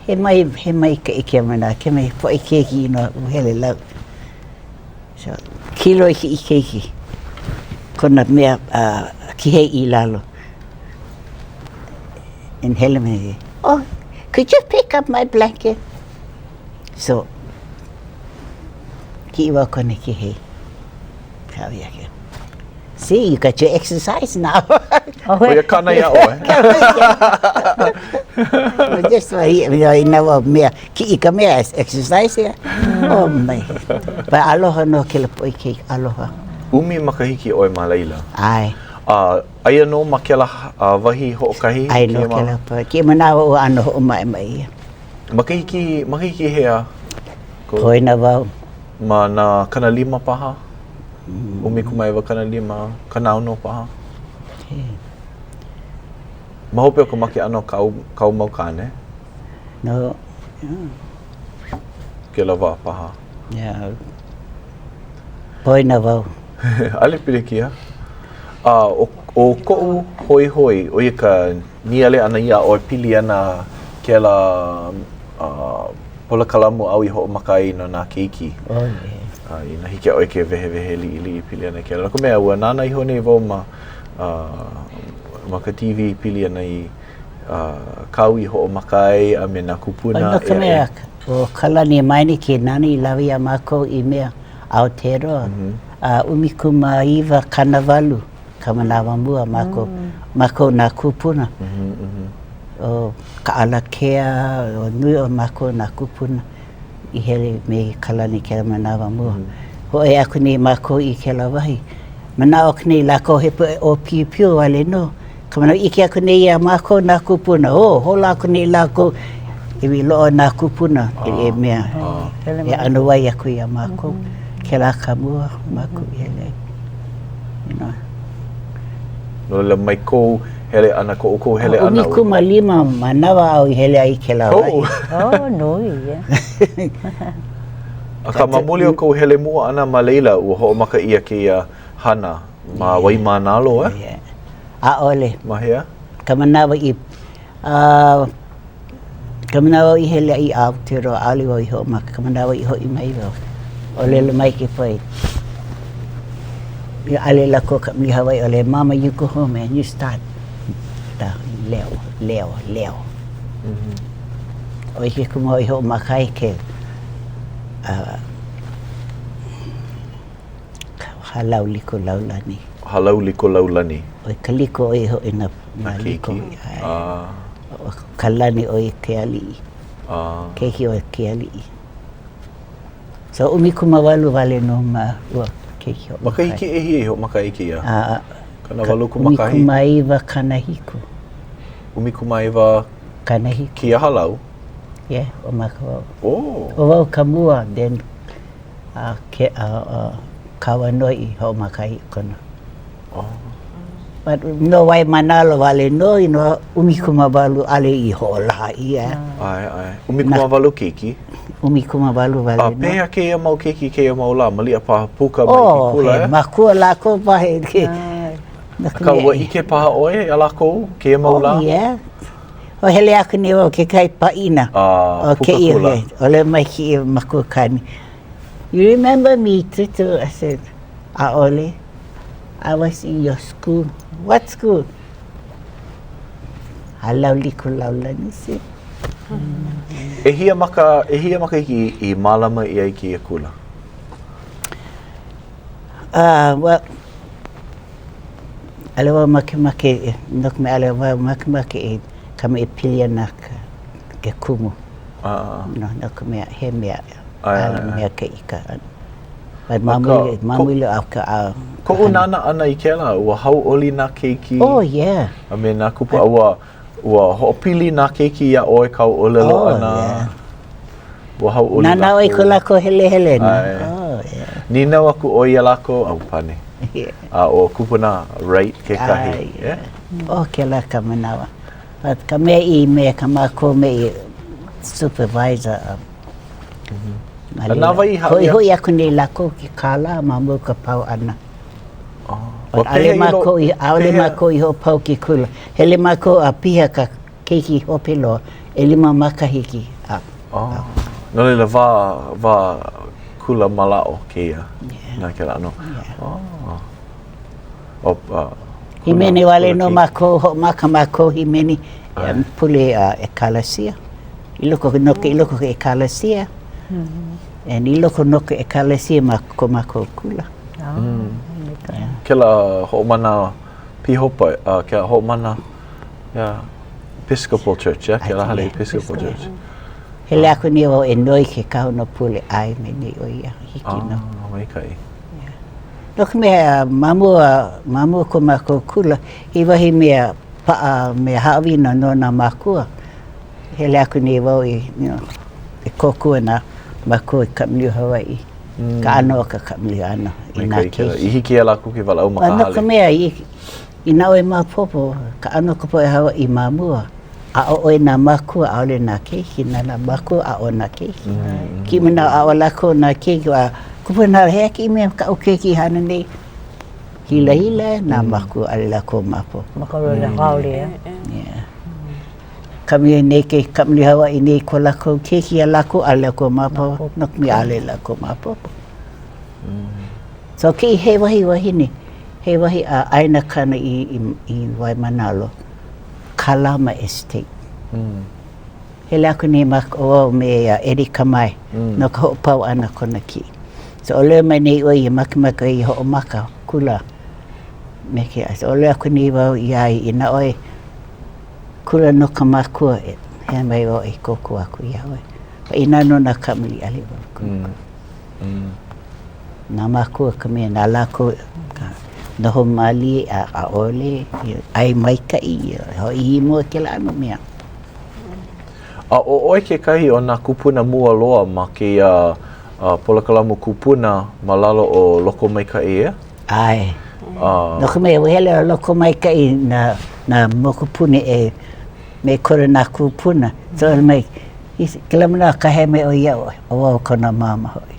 he mai, he maikaʻi kēia manawa, ke mea poʻe keiki, you know, hele lau. So, kilo i kiʻi keiki, kona mea uh, kihei i lalo. And hele mai, oh, could you pick up my blanket? So, kiʻi wau kona kihei. Kāu ia ke. See, you got your exercise now. ʻO ia kāna iā ʻoe. Just why, you know, inā ua mea, kiʻi ka mea, exercise ia. Oh my. But aloha nō kēlā poʻe keiki, aloha. ʻUmi makahiki ʻoe ma laila. ʻAe. A aia nō ma kēlā wahi hoʻokahi? Aia nō kēlā pa, kēia manawa ua ʻano hoʻomaʻemaʻe ia. Makahiki, makahiki hea? Poina wau. Ma nā 50 paha? 19 50, 60 paha? Ma hope o ka make ʻana o kāu, kāu mau kāne? No. Kēlā wā paha. Yeah. Poina wau. ʻAʻole pilikia. A ʻo, ʻo koʻu hoihoi, ʻo ia ka nīele ʻana iā ʻoe pili ana kēlā uh, polokalamu āu i hoʻomaka ai no nā keiki. Oh, yeah. Uh, inā hiki iā ʻoe ke wehewehe liʻiliʻi pili ana kēlā. No ka mea, ua nānā iho nei wau ma, uh, ma ka TV pili ana i uh, kāu i hoʻomaka ai a me nā kūpuna. No ka mea, ʻo Kalani Meineke nāna i lawe iā mākou i mea Aotearoa, mm -hmm. a 19 kanawalu ka manawa mua mākou, mm. mākou nā kūpuna. Mm -hmm, mm -hmm. ʻO Kaʻalakea, ʻo nui o mākou nā kūpuna i hele me Kalani kēlā manawa mua. Mm. Hōʻea aku nei mākou i kēlā wahi. Manaʻo aku nei lākou he poʻe ʻōpiopio wale nō. Ka manawa ʻike aku nei iā mākou nā kūpuna, oh, hola aku nei lākou i loaʻa nā kūpuna i ah, mea ah. e ʻano wai aku iā mākou. Kēlā ka mua mākou i hele ai. You know. No laila mai kou hele ʻana, ko ʻoukou hele ʻana. 15 manawa au i hele ai i kēlā wahi. Oh, nui, yeah. Akā, ma muli o kou hele mua ʻana ma laila, ua hoʻomaka ʻia kēia hana ma Waimānalo, eh? Yeah. ʻAʻole. Ma hea? Ka manawa i, uh, ka manawa i hele i Aotearoa, ʻaʻole wau i hoʻomaka. Ka manawa i hoʻi mai wau, ʻōlelo mai ke poʻe, ʻaʻole lako ka ʻili Hawaiʻi ʻole, Mama, you go home and you start the leo, leo, leo. Mm -hmm. ʻO ia ke kumu i hoʻomaka ai ke uh, Hālau Liko Laulani. Hālau Liko Laulani. ʻO ka liko ʻo ia hoʻi nā, nā liko. Ah. ʻO ka lani ʻo ia ke aliʻi. Ah. Keiki ʻo ia ke aliʻi. So 18 wale nō ma ua keiki hoʻomaka. Makahiki ʻehia i hoʻomaka ai kēia? A, Kanawalukumakahi? 19 kanahiku. 19 Kanahiku. Kēia hālau? Yeah, hoʻomaka wau. Oh. ʻO wau ka mua, then a ke a, a Kauanoe i hoʻomaka ai i kona. Oh. But no Waimānalo wale nō, you know, 18 ʻaʻole i hoʻolaha ʻia. ʻAe, ʻae. 18 keiki? 18 wale A nō. pehea kēia mau keiki kēia mau lā? Maliʻa paha puka mai ke Oh, kula, he eh? makua lākou paha e ke. Akā, ua ʻike paha ʻoe iā lākou kēia mau lā? Oh, yeah. O hele aku nei wau kekahi pāʻina. A, O puka kēia, kula. ʻōlelo mai kēia makua kāne. You remember me, Tutu? I said, ʻaʻole. I was in your school. What school? Hālau Liko Laulani, see? ʻEhia maka, ʻehia makahiki i mālama ʻia ai kēia kula? Uh, well, ʻAʻole wau makemake, no ka mea, ʻaʻole wau makemake i ka mea e pili ana ke kumu. No, no ka mea, he mea, ʻaʻole mea ke i ka, ma muli, ma muli o ka, a. Koʻu nānā ʻana i kēlā, ua hauʻoli nā keiki. Oh, yeah. A me nā kupua, a ua, ua hoʻopili nā keiki iā ʻoe kāu ʻōlelo ʻana. Oh, yeah. Ua hauʻoli lākou. Nānā ʻoe i ko lākou helehele. Oh, yeah. Nīnau aku ʻoe iā lākou, a ua pane. Yeah. A ʻo Kupuna Wright kekahi. Ah, yeah. Oh, kēlā ka manawa. But ka mea i me ka mākou me i supervisor. Mm -hmm. A na wai i haʻi Hoʻihoʻi aku nei lākou ke kālā ma mua ka pau ʻana. Oh. ʻAʻole mākou i, ʻaʻole mākou i hoʻopau ke kula. Hele mākou a piha ka keiki hope loa, ʻelima makahiki. A, oh. No laila, wā, wā kula mālaaʻo kēia. Yeah. Na kēlā ʻano. Yeah. Oh. Oh, uh, Hīmeni wale nō mākou, hoʻomaka mākou hīmeni pule a ʻekalesia. I loko no ke i loko ka ʻekalesia. And i loko no ka ʻekalesia ma ko mākou kula. Mm. Kēlā hoʻomana pīhopa, uh, kēlā hoʻomana, yeah, Episcopal Church, yeah, kēlā hale Episcopal Church. Hele aku nei wau e noi ke kahuna pule ʻae mai nei ʻo ia, hiki nō. Ah, maikaʻi. No ka mea, ma mua, ma mua ko mākou kula, he wahi mea paʻa mea haʻawina no nā mākua. Hele aku nei wau i, you know, e kōkua nā mākua i kamaliʻi Hawaiʻi, mm. ka ʻano o ka kamaliʻi ʻana i nā keiki. I hiki iā lākou ke walaʻau ma ka hale. No ka mea, i, inā ʻoe maopopo ka ʻano o ka poʻe Hawaiʻi ma mua, aʻo ʻoe nā mākua, ʻaʻole nā keiki, na nā mākua aʻo nā keiki. Mm. Kēia manawa aʻo lākou nā keiki, a kupuna hea kēia mea kaʻu keiki i hana nei? Hilahila nā mm. mākua, ʻaʻole lākou maopopo. Ma ka lole haole, Yeah. Ka mea nei ke kamaliʻi Hawaiʻi nei ko lākou keiki iā lākou, ʻaʻole lākou maopopo, no ka mea ʻaʻole lākou maopopo. Mm. So kēia he wahi wahine, he wahi a ʻāina kāna i, i, i Waimānalo. Kalama Estate. Mm. Hele aku nei mākou ʻo au me uh, Eddie Kamae mm. no ka hoʻopau ʻana kona kiʻi. So ʻōlelo mai nei ʻo ia, makemake i hoʻomaka kula me ke So ʻōlelo aku nei wau iā ia, inā ʻoe kula no ka makua, e hea mai wau e kōkua aku iā ʻoe. Inā no nā kamaliʻi ʻaʻole wau kūkulu. Mm. Mm. Nā mākua ka mea, na lākou ka noho mālie a ʻaʻole ʻai maikaʻi, hoʻihi mua kēlā ʻano mea. A ʻo ʻoe kekahi o nā kūpuna mua loa ma kēia uh, polokalamu kūpuna ma lalo o Lokomaikaʻi, ʻeā? ʻAe. Uh, no ka mea, ua hele a lokomaikaʻi nā, nā mokupuni e me kona nā kūpuna. So, mai, kēlā manawa kāhea mai ʻo ia iaʻu, ʻo wau kona māmā hoʻi.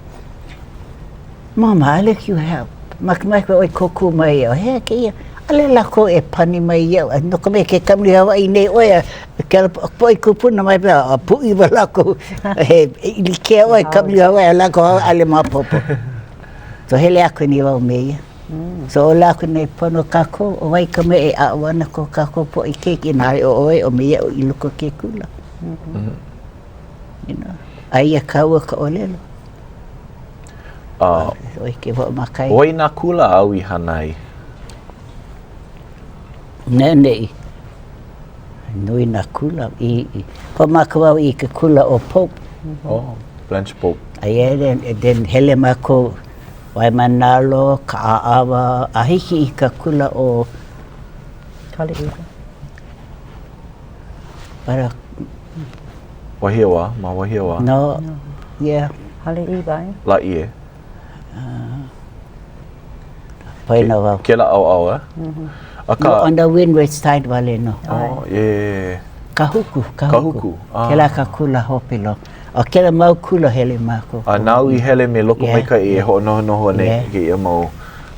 Mama, I like you help. Makemake ʻoe kōkua mai iaʻu. Hea kēia? ʻAʻole lākou e pani mai iaʻu. No ka mea, ke kamaliʻi Hawaiʻi nei ʻoe, a kēlā poʻe kūpuna mai pēlā, a pūʻiwa lākou. He ʻilikea ʻoe, kamaliʻi Hawaiʻi, a lākou ʻaʻole maopopo. So hele aku nei wau me ia. So ʻōlelo aku nei, pono kākou, ʻo wai ka mea e aʻo ana ko kākou poʻe keiki, inā ʻaʻole ʻo ʻoe, ʻo me iaʻu i loko o ke kula. You know, aia kāua ka ʻōlelo. Uh, ʻOi ke hoʻomaka ai. ʻO wai nā kula āu i hana ai? Neʻeneʻi. Nui nā kula. I, i hoʻomaka wau i ke kula ʻo Pope. Oh, Blanche Pope. A yeah, then, then hele mākou Waimānalo, Kaʻaʻawa, a hiki i ka kula ʻo Haleʻiwa. Bara. Wahiawā, ma Wahiawā. No, yeah. Haleʻiwa, eh? Lāʻie. Uh, Paena wau. Kēlā ʻaoʻao, eh? Mm-hmm. Akā. No, on the windward side wale nō. Oh, yeah, yeah, yeah. Kahuku, Kahuku. Kahuku. Ah. Kēlā ka kula hope loa. ʻO kēlā mau kula hele mākou. A nāu i hele me Lokomaikaʻi yeah. e hoʻonohonoho nei yeah. kēia mau,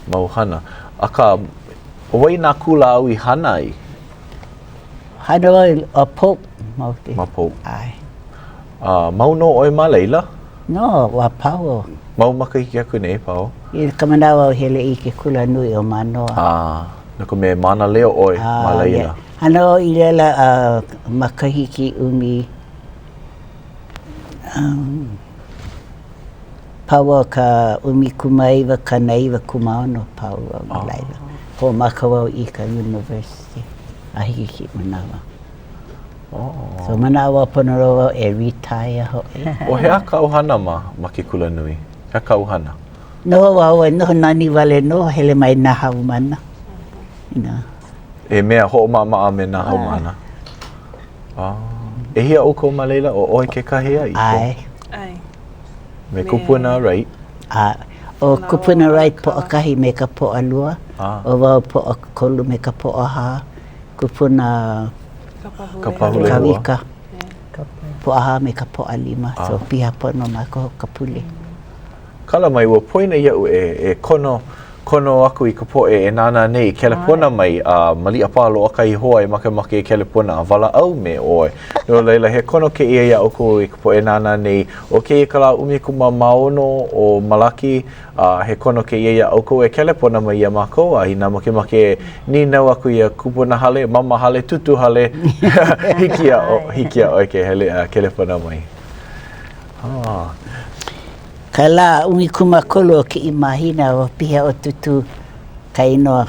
mau hana. Akā, ʻo wai nā kula āu i hana ai? Hana wau ʻo Pope. Ma Pope. ʻAe. A mau nō ʻoe ma laila? No, ua pau. Mau makahiki aku nei, pau. I ka manawa au hele i ke kula nui o Mānoa. Ah, no ka mea mānaleo ʻoe ma laila. Yeah. Hana wau i laila uh, makahiki ʻumi um, pau wau ka 19 96 pau wau ma laila. Hoʻomaka wau i ka university a hiki i kēia manawa. Oh. So manaʻo wau pono loa wau e retire hoʻi. ʻO he aha kāu hana ma, ma ke kulanui? He aha kāu hana? Noho wau e noho nani wale nō, hele mai nā haumāna. You know. He mea hoʻomaʻamaʻa me nā haumāna. Ah. ʻEhia ʻoukou ma laila, ʻo ʻoe kekahi a Ipo? ʻAe. ʻAe. Me Kupuna Wright. A ʻo Kupuna Wright Pōʻakahi me ka Pōʻalua. Ah. ʻO wau Pōʻakolu me ka Pōʻahā. Kupuna Kapahulehua. Kawika. Pōʻahā me ka Pōʻalima. So piha pono mākou ka pule. Kala mai, ua poina iaʻu e, e kono, kono aku i ka poʻe e nānā nei i kelepona mai, a maliʻa paha loaʻa kahi hoa e makemake e kelepona a walaʻau me ʻoe. No laila, he kono kēia iā ʻoukou i ka poʻe e nānā nei. ʻO kēia ka lā 16 o Malaki, a he kono kēia iā ʻoukou e kelepona mai iā mākou, a inā makemake e nīnau aku iā Kupuna Hale, Mama Hale, Tūtū Hale, hiki iā hiki iā ʻoe ke hele a kelepona mai. Ah. Ka lā 13 o kēia mahina ua piha ʻo Tūtū ka inoa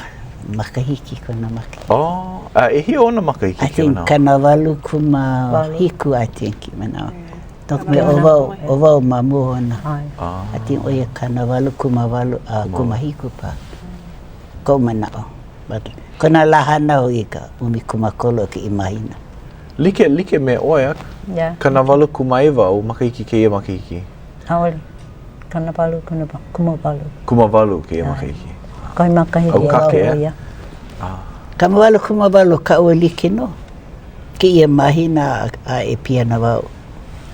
makahiki kona makahiki. Oh, a ʻehia ona makahiki I think 87 I think i manawa. No ka mea, ʻo wau, ʻo wau ma mua ona. I think ʻo ia 88 a 17 paha. Koʻu manaʻo. But kona lā hānau i ka 13 o kēia mahina. Like, like me ʻoe, a? Yeah. 89 ou makahiki kēia makahiki. ʻAʻole. 88 kumawalu. Kumawalu kēia makahiki. Kahi makahiki ʻAukake, ʻeā? 88 kumawalu kaʻu e like nō. Kēia mahina a e piha ana wau.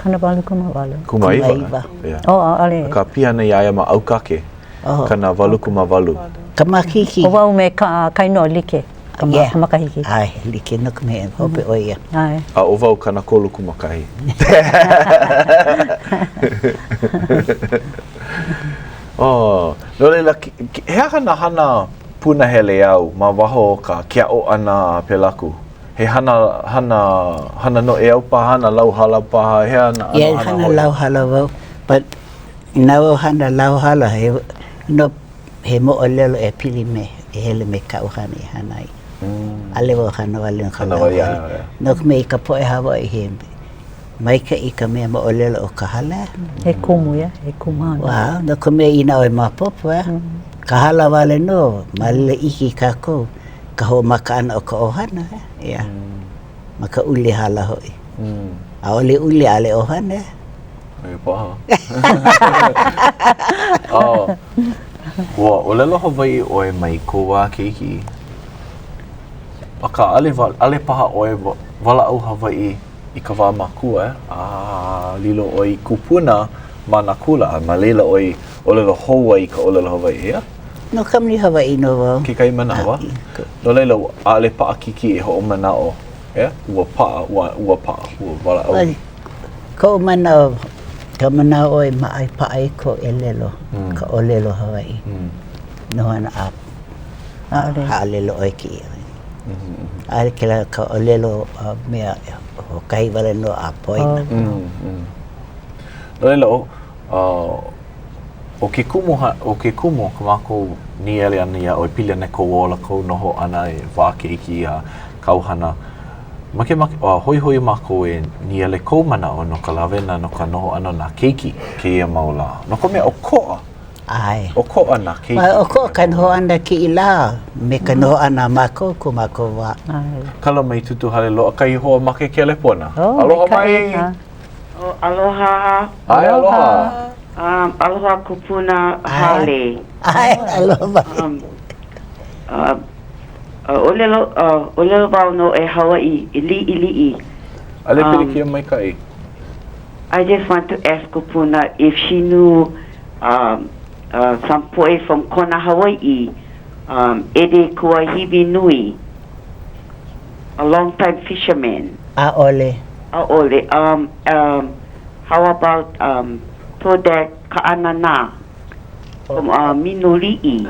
88 kumawalu. Kumaiwa. Yeah. Oh, ʻaʻole. Akā piha ana iā ia ma ʻAukake. 88 kumawalu. Ka makahiki. ʻO wau me ka inoa like. Ka yeah. makahiki. ʻAe, like no ka mea, hope ʻo ia. ʻAe. A ʻo wau 30 kumakahi. Oh, no laila, he aha nā hana punahele āu ma waho o ka ke aʻo ʻana a pēlā aku? He hana, hana, hana noʻeau paha, hana lauhala paha, he aha nā ʻano Yeah, hana hana hou? lauhala wau, but inā wau hana lauhala, he, no, he moʻolelo e pili me, e hele me kaʻu hana i hana ai. ʻAʻole wau hana wale no ka Hana wale, lauhala. yeah, yeah. No ka mea i ka poʻe Hawaiʻi, he maikaʻi ka mea moʻolelo o ka hala. He kumu, yeah, he kumu hana. Wow, no ka mea inā ʻoe maopopo, eh? Ka hala wale nō, ma laila ʻike kākou ka hoʻomaka ʻana o ka ʻohana, eh? Yeah. Ma ka uli hala hoʻi. ʻAʻole uli, ʻaʻole ʻohana, eh? ʻO ia paha. Oh, ua ʻōlelo Hawaiʻi ʻoe mai kou wā keiki, akā ʻaʻole ʻaʻole paha ʻoe walaʻau Hawaiʻi i ka wā makua, eh? A lilo ʻoe i kupuna ma nā kula, a ma laila ʻoe ʻōlelo hou ai i ka ʻōlelo Hawaiʻi, ʻeā? No ka mea Hawaiʻi nō wau. Kekahi manawa. No laila, ʻaʻole paʻakikī e hoʻomanaʻo, ʻeā? Ua paʻa, ua, ua paʻa, ua walaʻau. Koʻu manaʻo, ka manaʻo ʻoe maʻa i paʻa i kou ʻelelo, ka ʻōlelo Hawaiʻi. Noho ana a haʻalele ʻoe kēia. ʻAʻole kēlā ka ʻōlelo mea hoʻokahi wale nō a poina. No laila, ʻo ke kumu, ʻo ke kumu o ko mākou nīele ʻana iā ʻoe pili ana i kou ola, kou noho ʻana i wā keiki a kāu hana, Makemake, a hoihoi mākou e nīele kou manaʻo no ka lawena no ka noho ʻana o nā keiki kēia mau lā. No ka mea, ʻokoʻa. ʻAe. ʻOkoʻa nā keiki. ʻAe, ʻokoʻa ka noho ʻana kēia lā me ka noho ʻana a mākou, ko mākou wā. ʻAe. Kala mai Tūtū Hale loaʻa kahi hoa ma ke kelepona. Oh, Aloha maikaʻi. mai. Oh, aloha. ʻAe, aloha. Um, aloha kupuna Hale. ʻAe, aloha mai. Um, uh, ʻōlelo, ʻōlelo wau no e Hawaiʻi, i liʻiliʻi. ʻAʻole pilikia maikaʻi. I just want to ask kupuna if she knew um, uh, some poʻe from Kona, Hawaiʻi, um, Eddie Kuahiwi Nui, a long time fisherman. ʻAʻole. ʻAʻole. Um, um, how about um, Todak Kaʻanana? From uh, Minoliʻi.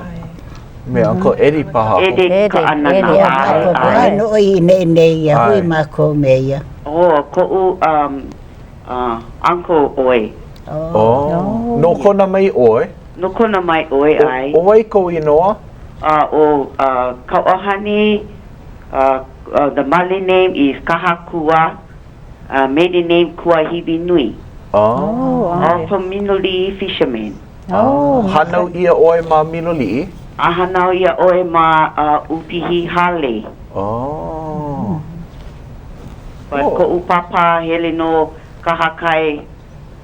Me Uncle Eddie paha. Eddie Kaʻanana. Eddie, ʻAe, ʻae. Ua noʻo i neʻi nei ia hui mākou me ia. Oh, koʻu um, uh, uncle ʻoe. Oh. No Kona mai ʻoe? No Kona mai ʻoe, ʻae. ʻO wai kou inoa? Uh, ʻo uh, Kauʻahani, uh, uh, the male name is Kahakua, uh, maiden name Kuahiwi Nui. Oh. All from Miloliʻi fishermen. Oh, Hānau ʻia ʻoe ma Miloliʻi? A hānau ʻia ʻoe ma uh, ʻUpihi Hale. Oh. But Oh. koʻu pāpā hele no kahakai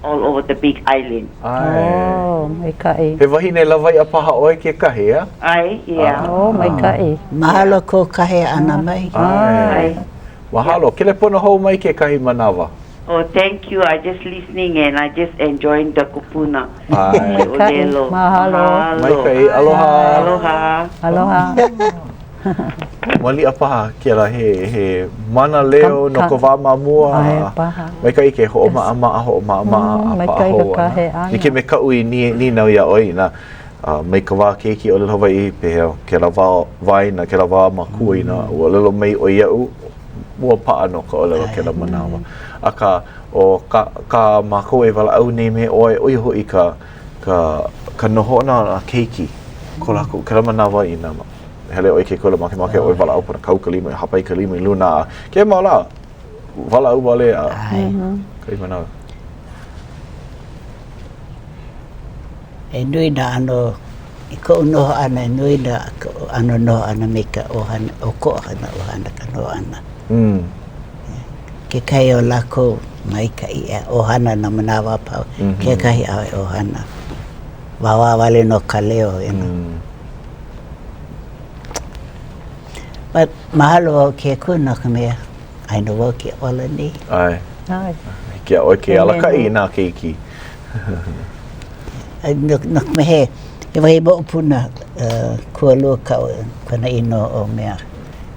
all over the big island. ʻAe. Oh, maikaʻi. He wahine lawaiʻa paha ʻoe kekahi, ʻeā? ʻAe, yeah. Oh, maikaʻi. Mahalo kou kāhea ʻana mai. ʻAe. Mahalo. Kelepona hou mai kekahi manawa. Oh, thank you. I just listening and I just enjoying the kupuna. ʻAe. ʻōlelo. Mahalo. Maikaʻi. Aloha. Aloha. Aloha. Maliʻa paha kēlā he, he mānaleo no ka wā ma mua. ʻAe paha. Maikaʻi ke hoʻomaʻamaʻa, hoʻomaʻamaʻa mm, a paʻa maikaʻi hou ka kāhea ʻana. Like me kaʻu i nīnau iā ʻoe inā uh, mai ka wā keiki ʻōlelo Hawaiʻi, pehea kēlā wā waena, kēlā wā makua inā ua ʻōlelo mai ʻoe iaʻu, ua paʻa nō ka ʻōlelo kēlā manawa. Akā, ʻo ka, kā mākou e walaʻau nei me ʻoe, ʻo ia hoʻi ka, ka, ka nohona o nā keiki, ko lākou, kēlā manawa inā hele ʻoe i ke kula, makemake ʻoe walaʻau pono kau ka lima, hāpai ka lima i luna, a kēia mau lā, walaʻau wale a kahi manawa. E nui nā ʻano, i koʻu noho ʻana, e nui nā ʻano noho ʻana me ka ʻohana, ʻokoʻa nā ʻohana ka noho ʻana. Mm. Kekahi o lākou maikaʻi a ʻohana nā manawa a pau, mm -hmm. kekahi ʻaʻole ʻohana. Wāwā wale nō ka leo, you know. Mm. But mahalo wau ke Akua no ka mea, aia nō wau ke ola nei. ʻAe. ʻAe. Hiki iā ʻoe ke alakaʻi i nā keiki. No, no ka mea, he, he wahi moʻopuna uh, kualua kaʻu kona inoa ʻo mea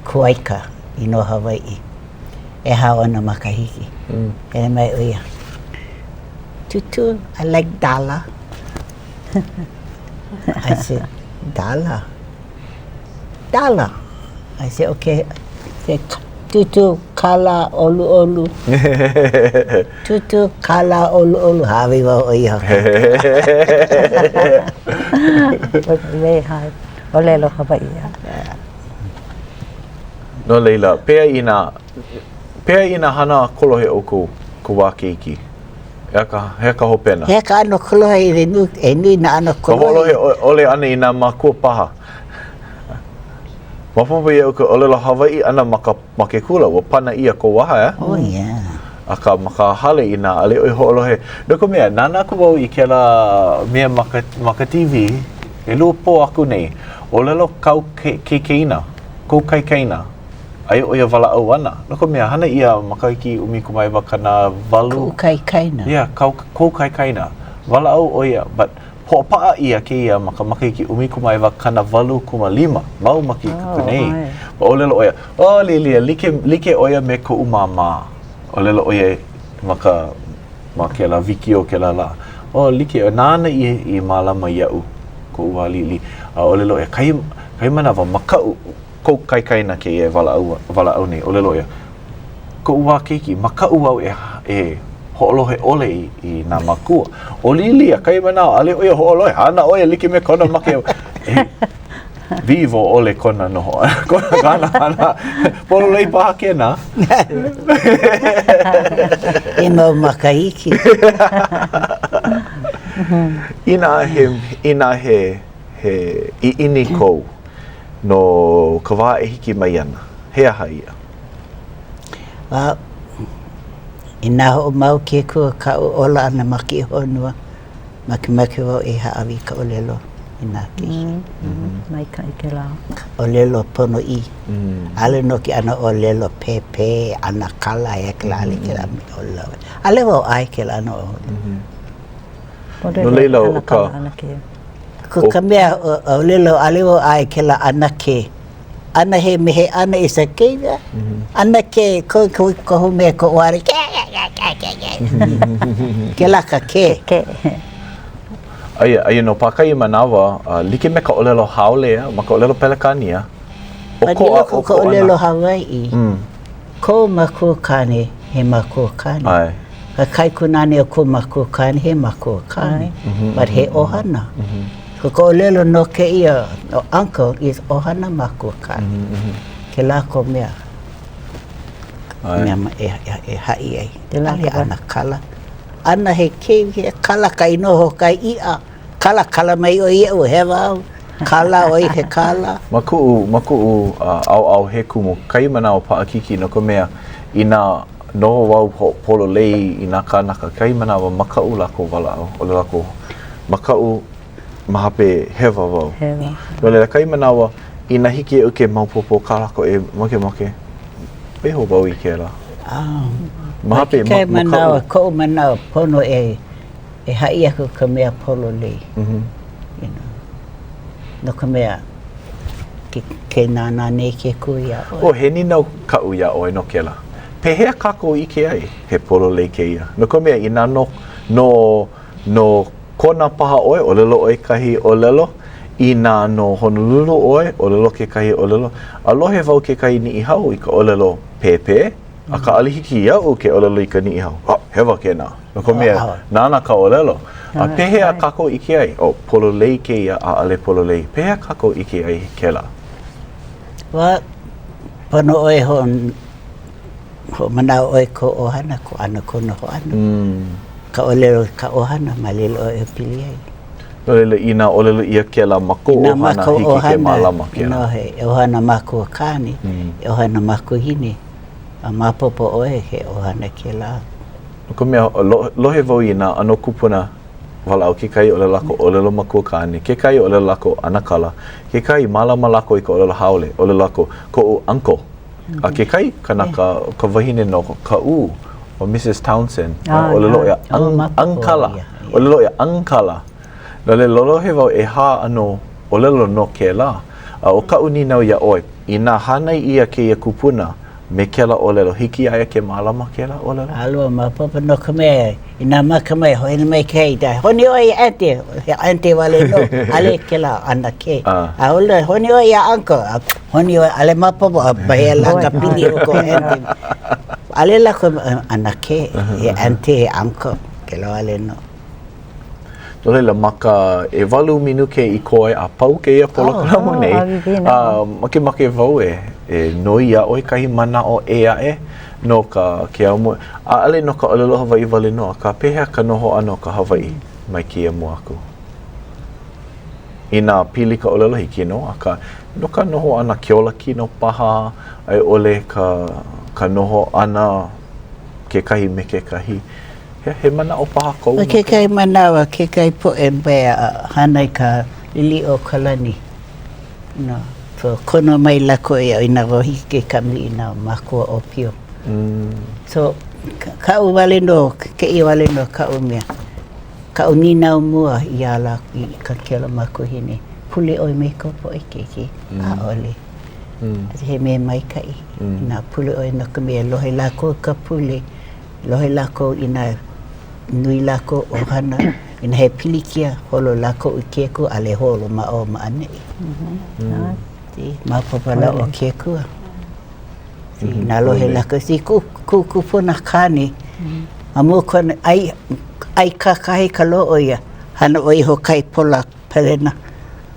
Kuaika, inoa Hawaiʻi. ʻEhā ona makahiki. Mm. Hele mai ʻo ia. Tūtū, I like dala. I said, dala? Dala. I said, okay. I said, Tūtū, kālā ʻoluʻolu. Tūtū, kālā ʻoluʻolu. Hāʻawi wau ʻo ia. ʻŌlelo Hawaiʻi. No laila, pehea inā, pehea inā hana kolohe ʻoukou ka wā keiki? He aha ka, he aha ka hopena? He aha ka ʻano kolohe e nui, e nui nā ʻano Ka kolohe. hoʻolohe ʻole ʻana i nā mākua paha. Maopopo iaʻu ka ʻōlelo Hawaiʻi ʻana ma ka ma ke kula, ua pana ʻia kou waha, ʻeā? Oh, yeah. Akā, ma ka hale inā ʻaʻole ʻoe hoʻolohe. No ka mea, nānā aku wau i kēlā mea ma ka, ma ka TV, ʻelua pō aku nei, ʻōlelo kāu keikeina, kou kaikaina, aia ʻo ia walaʻau ana. No ka mea, hana ʻia makahiki 19 Koʻu kaikaina. Yeah, kau, kou kaikaina. Walaʻau ʻo ia, but hoʻopaʻa ʻia kēia ma ka makahiki 1985, mau makahiki aku Oh, nei. ʻae. ʻŌlelo ʻo ia, oh, Lilia, like, like ʻo ia me koʻu māmā. ʻŌlelo ʻo ia ma ka, ma kēlā wikiō kēlā lā. Oh, like, nāna i, i mālama iaʻu, koʻu wā liʻiliʻi. A ʻōlelo ʻo ia, kahi, kahi manawa, makaʻu, kou kaikaina kēia e walaʻau, walaʻau nei, ʻōlelo ʻo ia, koʻu wā keiki, makaʻu au e, e hoʻolohe ʻole i, i nā mākua. ʻO Lilia, kahi manawa, ʻaʻole ʻo ia hoʻolohe, hana ʻo ia like me kona make. E, wiwo ʻole kona noho ʻana, kona hana ʻana. Pololei paha kēnā. I mau makahiki. Inā he, inā he, he ʻiʻini kou no ka wā e hiki mai ana, he aha ia? Well, inā hoʻomau ke Akua kaʻu ola ʻana ma kēia honua, makemake wau e hāʻawi i ka ʻōlelo i nā keiki. Mm -hmm. Maikaʻi kēlā. ʻōlelo ponoʻī. ʻAʻole no ke ʻano ʻōlelo pēpē, ʻanakala, he kēlā, ʻaʻole kēlā ʻōlelo. ʻAʻole wau ʻae kēlā ʻano ʻōlelo. No laila, ʻo ka... Ko ka mea ʻōlelo, ʻaʻole wau ʻae kēlā ʻanakē. ʻAna he me he ʻana is a kēia, ʻanakē, ko ko kohu mea ko wale, kēlā ka kē. Aia, aia nō paha kahi manawa, uh, like me ka ʻōlelo haole, ma ka ʻōlelo Pelekānia, ʻokoʻa, ʻokoʻa ka ʻōlelo Hawaiʻi, mm. Kou makua kāne, he makua kāne. ʻAe. Ka kaikunāne o kou makua kāne, he makua kāne. Mm -hmm. But he ʻohana. Mm -hmm. Ko ka ʻōlelo no kēia no uncle is ʻohana makua kāne. Kēlā ko mea. Mea e, e, e haʻi ai. ʻAʻole ʻanakala. ʻAna he keu, he kala ka inoa hoʻokahi iʻa. Kala, kala mai ʻoe iaʻu, hewa au. Kala ʻoe he kala. Ma kuʻu, ma kuʻu ʻaoʻao he kumu kahi manawa paʻakikī no ka mea, inā noho wau hoʻopololei i nā kānaka, kahi manawa makaʻu lākou walaʻau, ʻaʻole lākou makaʻu ma hape hewa wau. Hewa. No laila, kahi manawa, inā hiki iaʻu ke maopopo kā lākou e makemake, waiho wau i kēlā. Ah. Ma hape, ma, makaʻu. Manawa, koʻu manawa, pono e e haʻi aku ka mea pololei. Mm -hmm. You know. No ka mea, ke, ke nānā nei ke Akua iā ʻoe. Oh, he nīnau kaʻu iā ʻoe no kēlā. Pehea kākou ʻike ai he pololei kēia? No ka mea, inā no, no, no Kona paha ʻoe, ʻōlelo ʻoe kahi ʻōlelo, inā no Honolulu ʻoe, ʻōlelo kekahi ʻōlelo. A lohe wau kekahi Niʻihau i ka ʻōlelo pēpē, akā ʻaʻole hiki iaʻu ke ʻōlelo i ka Niʻihau, oh, hewa kēnā, no ka mea, nāna ka ʻōlelo. A pehea kākou ʻike ai, oh, pololei kēia, ʻaʻole pololei. Pehea kākou ʻike ai kēlā? Well, pono ʻoe Hoʻomanaʻo ʻoe kou ʻohana, ko ʻano kou noho ʻana. Ka ʻōlelo ka ʻohana, ma laila ʻoe e pili ai. No laila, inā ʻōlelo ʻia kēlā ma kou ʻohana, hiki ke mālama kēlā. Inā he ʻohana makua kāne, he ʻohana makuahine, a maopopo ʻoe he ʻohana kēlā. No ka mea, lohe wau i nā ʻano kūpuna walaʻau, kekahi ʻōlelo lākou ʻōlelo makua kāne, kekahi ʻōlelo lākou ʻanakala, kekahi mālama lākou i ka ʻōlelo haole, ʻōlelo lākou koʻu uncle. A kekahi kanaka, ka wahine no Kaʻū, ʻo Mrs. Townsend, ʻōlelo ʻo ia ʻankala, ʻōlelo ʻo ia ʻankala. No laila, lohe wau ʻehā ʻano ʻōlelo no kēlā. A ʻo kaʻu nīnau iā ʻoe, inā hānai ʻia kēia kupuna me kēlā ʻōlelo, hiki iā ia ke mālama kēlā ʻōlelo? ʻAlua, maopopo no ka mea, inā makemake, honi mai kekahi, honi ʻoe iā auntie, he auntie wale nō, ʻaʻole kēlā ʻanakē. ʻAʻole, honi ʻoe iā uncle, Honi ʻoe, ʻaʻole maopopo, a pehea lā ka pili o ko auntie. ʻAʻole lākou ʻanakē, he auntie, he uncle, kēlā wale nō. No laila, ma ka ʻewalu minuke i koe a pau kēia polokalamu nei, a makemake wau e e noi iā ʻoe kahi manaʻo ʻē aʻe no ka ke au mua. ʻAʻole no ka ʻōlelo Hawaiʻi wale nō, akā pehea ka noho ʻana o ka Hawaiʻi mai kēia mua aku? Inā pili ka ʻōlelo hiki nō, akā, no ka noho ʻana ke olakino paha a i ʻole ka, ka noho ʻana kekahi me kekahi, he, he manaʻo paha kou no kekahi manawa, kekahi poʻe mea hana i ka Liliʻuokalani, no, so kono mai lākou iaʻu inā ua hiki ke kamaliʻi i nā mākua ʻōpio. So, kaʻu wale nō, kēia wale nō kaʻu mea. Kaʻu nīnau mua iā lākou i ka kēlā makuahine, pule ʻoe me kou poʻe keiki? ʻAʻole. He mea maikaʻi inā pule ʻoe no ka mea lohe lākou i ka pule, lohe lākou inā nui lākou ʻohana, inā he pilikia, holo lākou i ke Akua, ʻaʻole holo ma ʻō ma ʻaneʻi. Maopopo loa ʻo ke Akua. Inā lohe lākou, i kuʻu kupuna kāne, ma mua kona ʻai, ʻai kakahiaka loa ʻo ia, hana ʻo ia hoʻokahi pola palena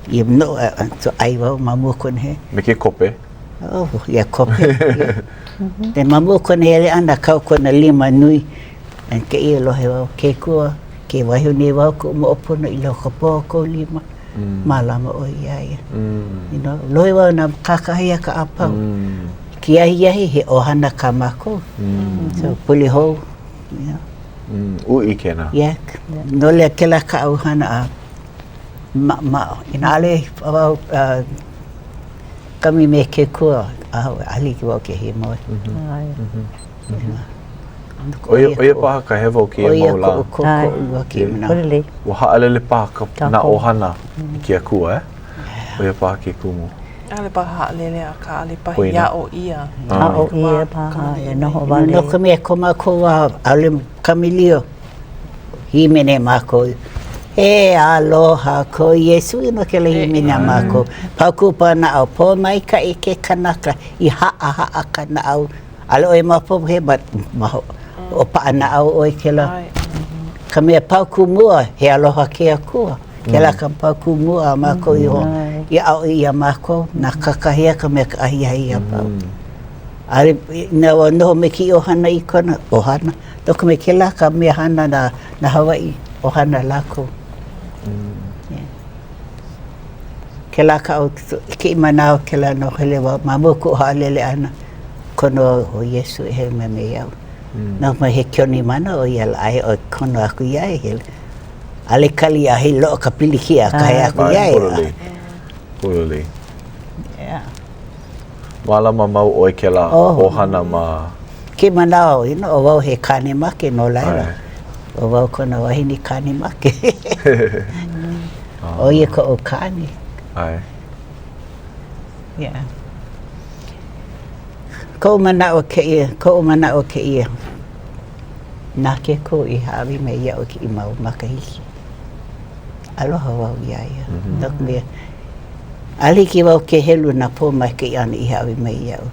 i noʻu, so ʻai wau ma mua kona hele. Me ke kope? Oh, ia kope. Then ma mua kona hele ʻana, kau kona lima nui, and kēia lohe wau, ke Akua, ke waiho nei wau kuʻu moʻopuna i loko o kou lima. Mālama ʻoe iā ia. You know, lohe wau nā kakahiaka a pau. Ke ahiahi, he ʻohana kā mākou. So, pule hou, you know. Uʻi kēnā. Yeah. No laila, kēlā kaʻu hana a ma, ma, inā ʻaʻole wau uh, kami me ke Akua, ʻaʻole hiki wau ke hiamoe. ʻO ia, ʻo ia paha ka hewa o kēia mau lā. ʻO ia koʻu kōkōʻu a kēia manawa. Ua haʻalele paha ka, nā ʻohana i ke Akua, eh? ʻO ia paha ke kumu. ʻAʻole paha haʻalele, akā ʻaʻole paha i aʻo ʻia. Aʻo ʻia paha, e noho wale. No ka mea, ko mākou wā, ʻaʻole kamilio, hīmeni mākou. E aloha ko Iesū no kēlā hīmeni a mākou. Paukū naʻau, pōmaikaʻi ke kanaka i haʻahaʻa ka naʻau ʻAʻole ʻoe maopopo he but hoʻopaʻa naʻau ʻoe kēlā. Ka mea paukū mua, he aloha ke Akua. Kēlā ka paukū mua a mākou i ho i aʻo ʻia mākou, nā kakahiaka me ka ahiahi a pau. ʻAʻole, inā ua noho me kēia ʻohana i kona ʻohana, no ka mea kēlā ka mea hana nā, nā Hawaiʻi, ʻohana lākou. Yeah. Kēlā kaʻu, i kēia manawa kēlā no hele wau, ma mua koʻu haʻalele ʻana, kono au ʻo Iesū e hele mai me iaʻu. No ka mea he keonimana ʻo ia lā, aia ʻoe kono aku iā ia e hele. ʻAʻole kali a he loaʻa ka pilikia a kahe aku iā ia. Pololei. Pololei. Yeah. Mālama mau ʻoe kēlā ʻohana ma. Ke manawa, you know, ʻo wau he kāne make no laila. ʻO wau kona wahine kāne make. ʻO ia koʻu kāne. ʻAe. Yeah. Koʻu manaʻo kēia, koʻu manaʻo kēia. Na ke Akua i hāʻawi mai iaʻu kēia mau makahiki. Aloha wau iā ia. No ka mea, ʻaʻole hiki wau ke helu nā pōmaikaʻi āna i hāʻawi mai iaʻu.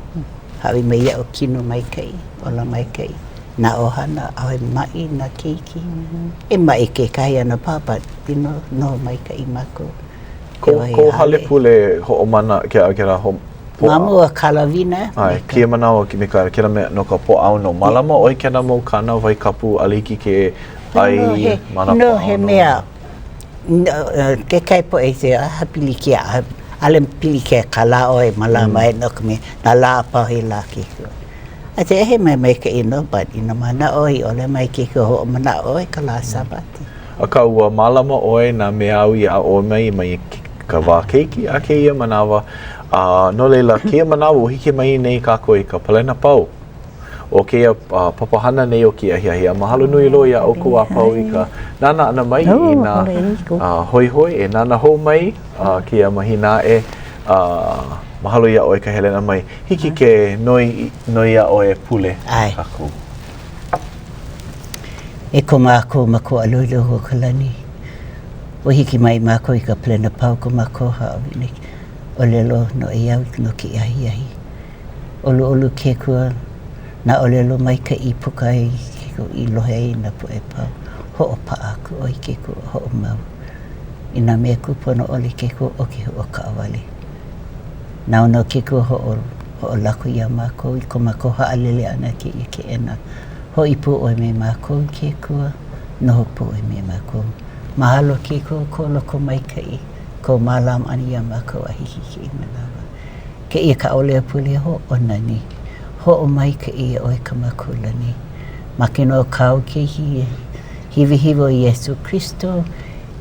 Hāʻawi mai iaʻu kino maikaʻi, ola maikaʻi, nā ʻohana, ʻaʻohe maʻi nā keiki. E maʻi kekahi ʻano paha, but you know, noho maikaʻi mākou. Ko hale pule hoʻomana kēlā Ma mua Kalawina. ʻAe, kēia manawa me ka kēlā mea no ka Pōʻaono. Mālama ʻoe kēnā mau kānāwai kapu ʻaʻole hiki ke ʻai ma nā Pōʻaono. No, he mea, kekahi poʻe i say, ah, pilikia, ʻaʻole pilikia ka lā ʻoe mālama ai no ka mea, nā lā a pau he lā ke Akua. I say, he mea maikaʻi nō, but inā manaʻo i ʻole mai ke Akua hoʻomanaʻo ʻoe ka lā Sābati. Akā, ua mālama ʻoe nā mea āu i aʻo mai mai ka wā keiki a kēia manawa, a no laila, kēia manawa ua hiki mai nei kākou i ka palena pau o kēia papahana nei o kēia ahiahi. A mahalo nui loa iā ʻoukou a pau i ka nānā ʻana mai i nā hoihoi e nānā hou mai kēia mahina aʻe. A mahalo iā ʻoe ka hele ʻana mai. Hiki ke noi, noi iā ʻoe e pule kākou. E ko mākou Makua aloha i loko o ka lani, ua hiki mai mākou i ka palena pau ko mākou haʻawina ʻōlelo noʻeau no kēia ahiahi. ʻOluʻolu ke Akua, nā ʻōlelo maikaʻi i puka ai i lohe ai nā poʻe pau. Hoʻopaʻa aku ʻoe i ke Akua, hoʻomau i nā mea kūpono ʻole ke Akua o ke hoʻokaʻawale. Nāu nō ke Akua hoʻolako iā mākou i ko mākou haʻalele ʻana i kēia keʻena. Hoʻi pū ʻoe me mākou i ke Akua, noho pū ʻoe me mākou. Mahalo ke Akua kou lokomaikaʻi, kou mālama ʻana iā mākou a hiki i kēia manawa. Kēia ka ʻōlelo pule hoʻonani, hoʻomaikaʻi iā ʻoe ka Makua lani. Ma ke inoa o kāu Keiki hiwahiwa ʻo Iesū Kristo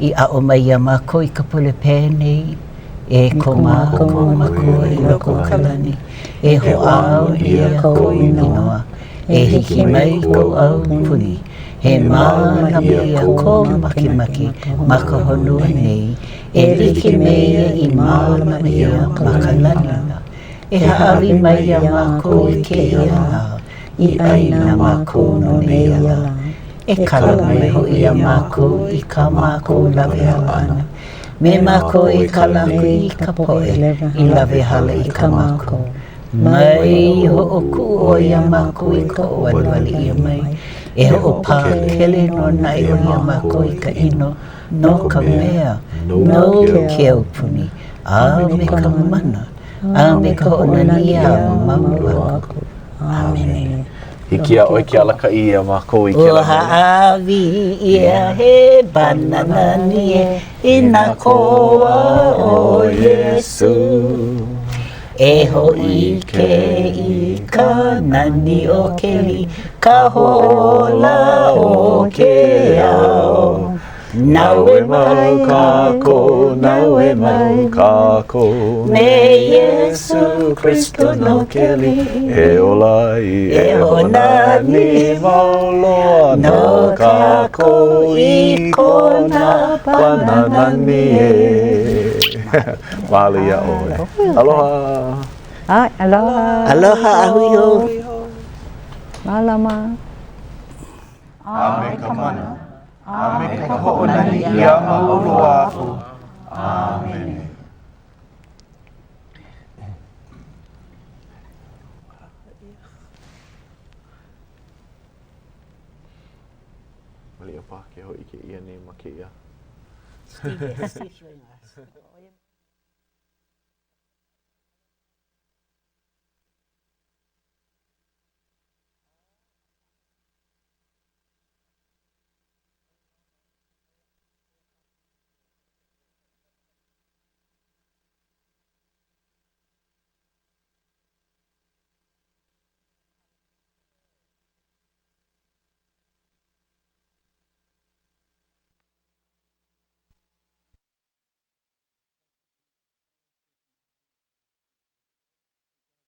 i aʻo mai iā mākou i ka pule penei, E ko mākou Makua i loko o ka lani, e hoʻāo ʻia kou inoa, e hiki mai kou aupuni, e mālama ʻia kou makemake ma ka honua nei, e like me ia i mālama ʻia ma ka lani. E hāʻawi mai iā mākou i kēia lā, i ʻai na mākou no nēia lā. E kala mai hoʻi iā mākou i kā mākou lawehala ʻana, me mākou i kala aku i ka poʻe i lawehala i kā mākou. Mai hoʻokuʻu ʻoe iā mākou i ka hoʻowaliwali ʻia mai, e hoʻopakele nō naʻe ʻoe iā mākou i ka ʻino, no ka mea, nou ke aupuni, a me ka mana, a me ka hoʻonani a mau loa aku. ʻĀmene. Hiki iā ʻoe ke alakaʻi iā mākou i kēlā mele. Ua hāʻawi ʻia he banana nie i nā koa o Iesū E hōʻike i ka nani o ke aliʻi, ka hoʻōla o ke ao. Naue mau kākou, naue mau kākou Me Iesū Kristo nō ke aliʻi E ola ai, e hoʻonani mau loa nō kākou i kona mana nani ē. Mahalo iā ʻoe. Aloha. Aloha. Aloha a hui hou. Mālama. A me ka mana. A me ka hoʻonani ʻia mau loa aku. ʻĀmene. Maliʻa paha ke hōʻike ʻia nei ma kēia. Steve, Steve Schwingas.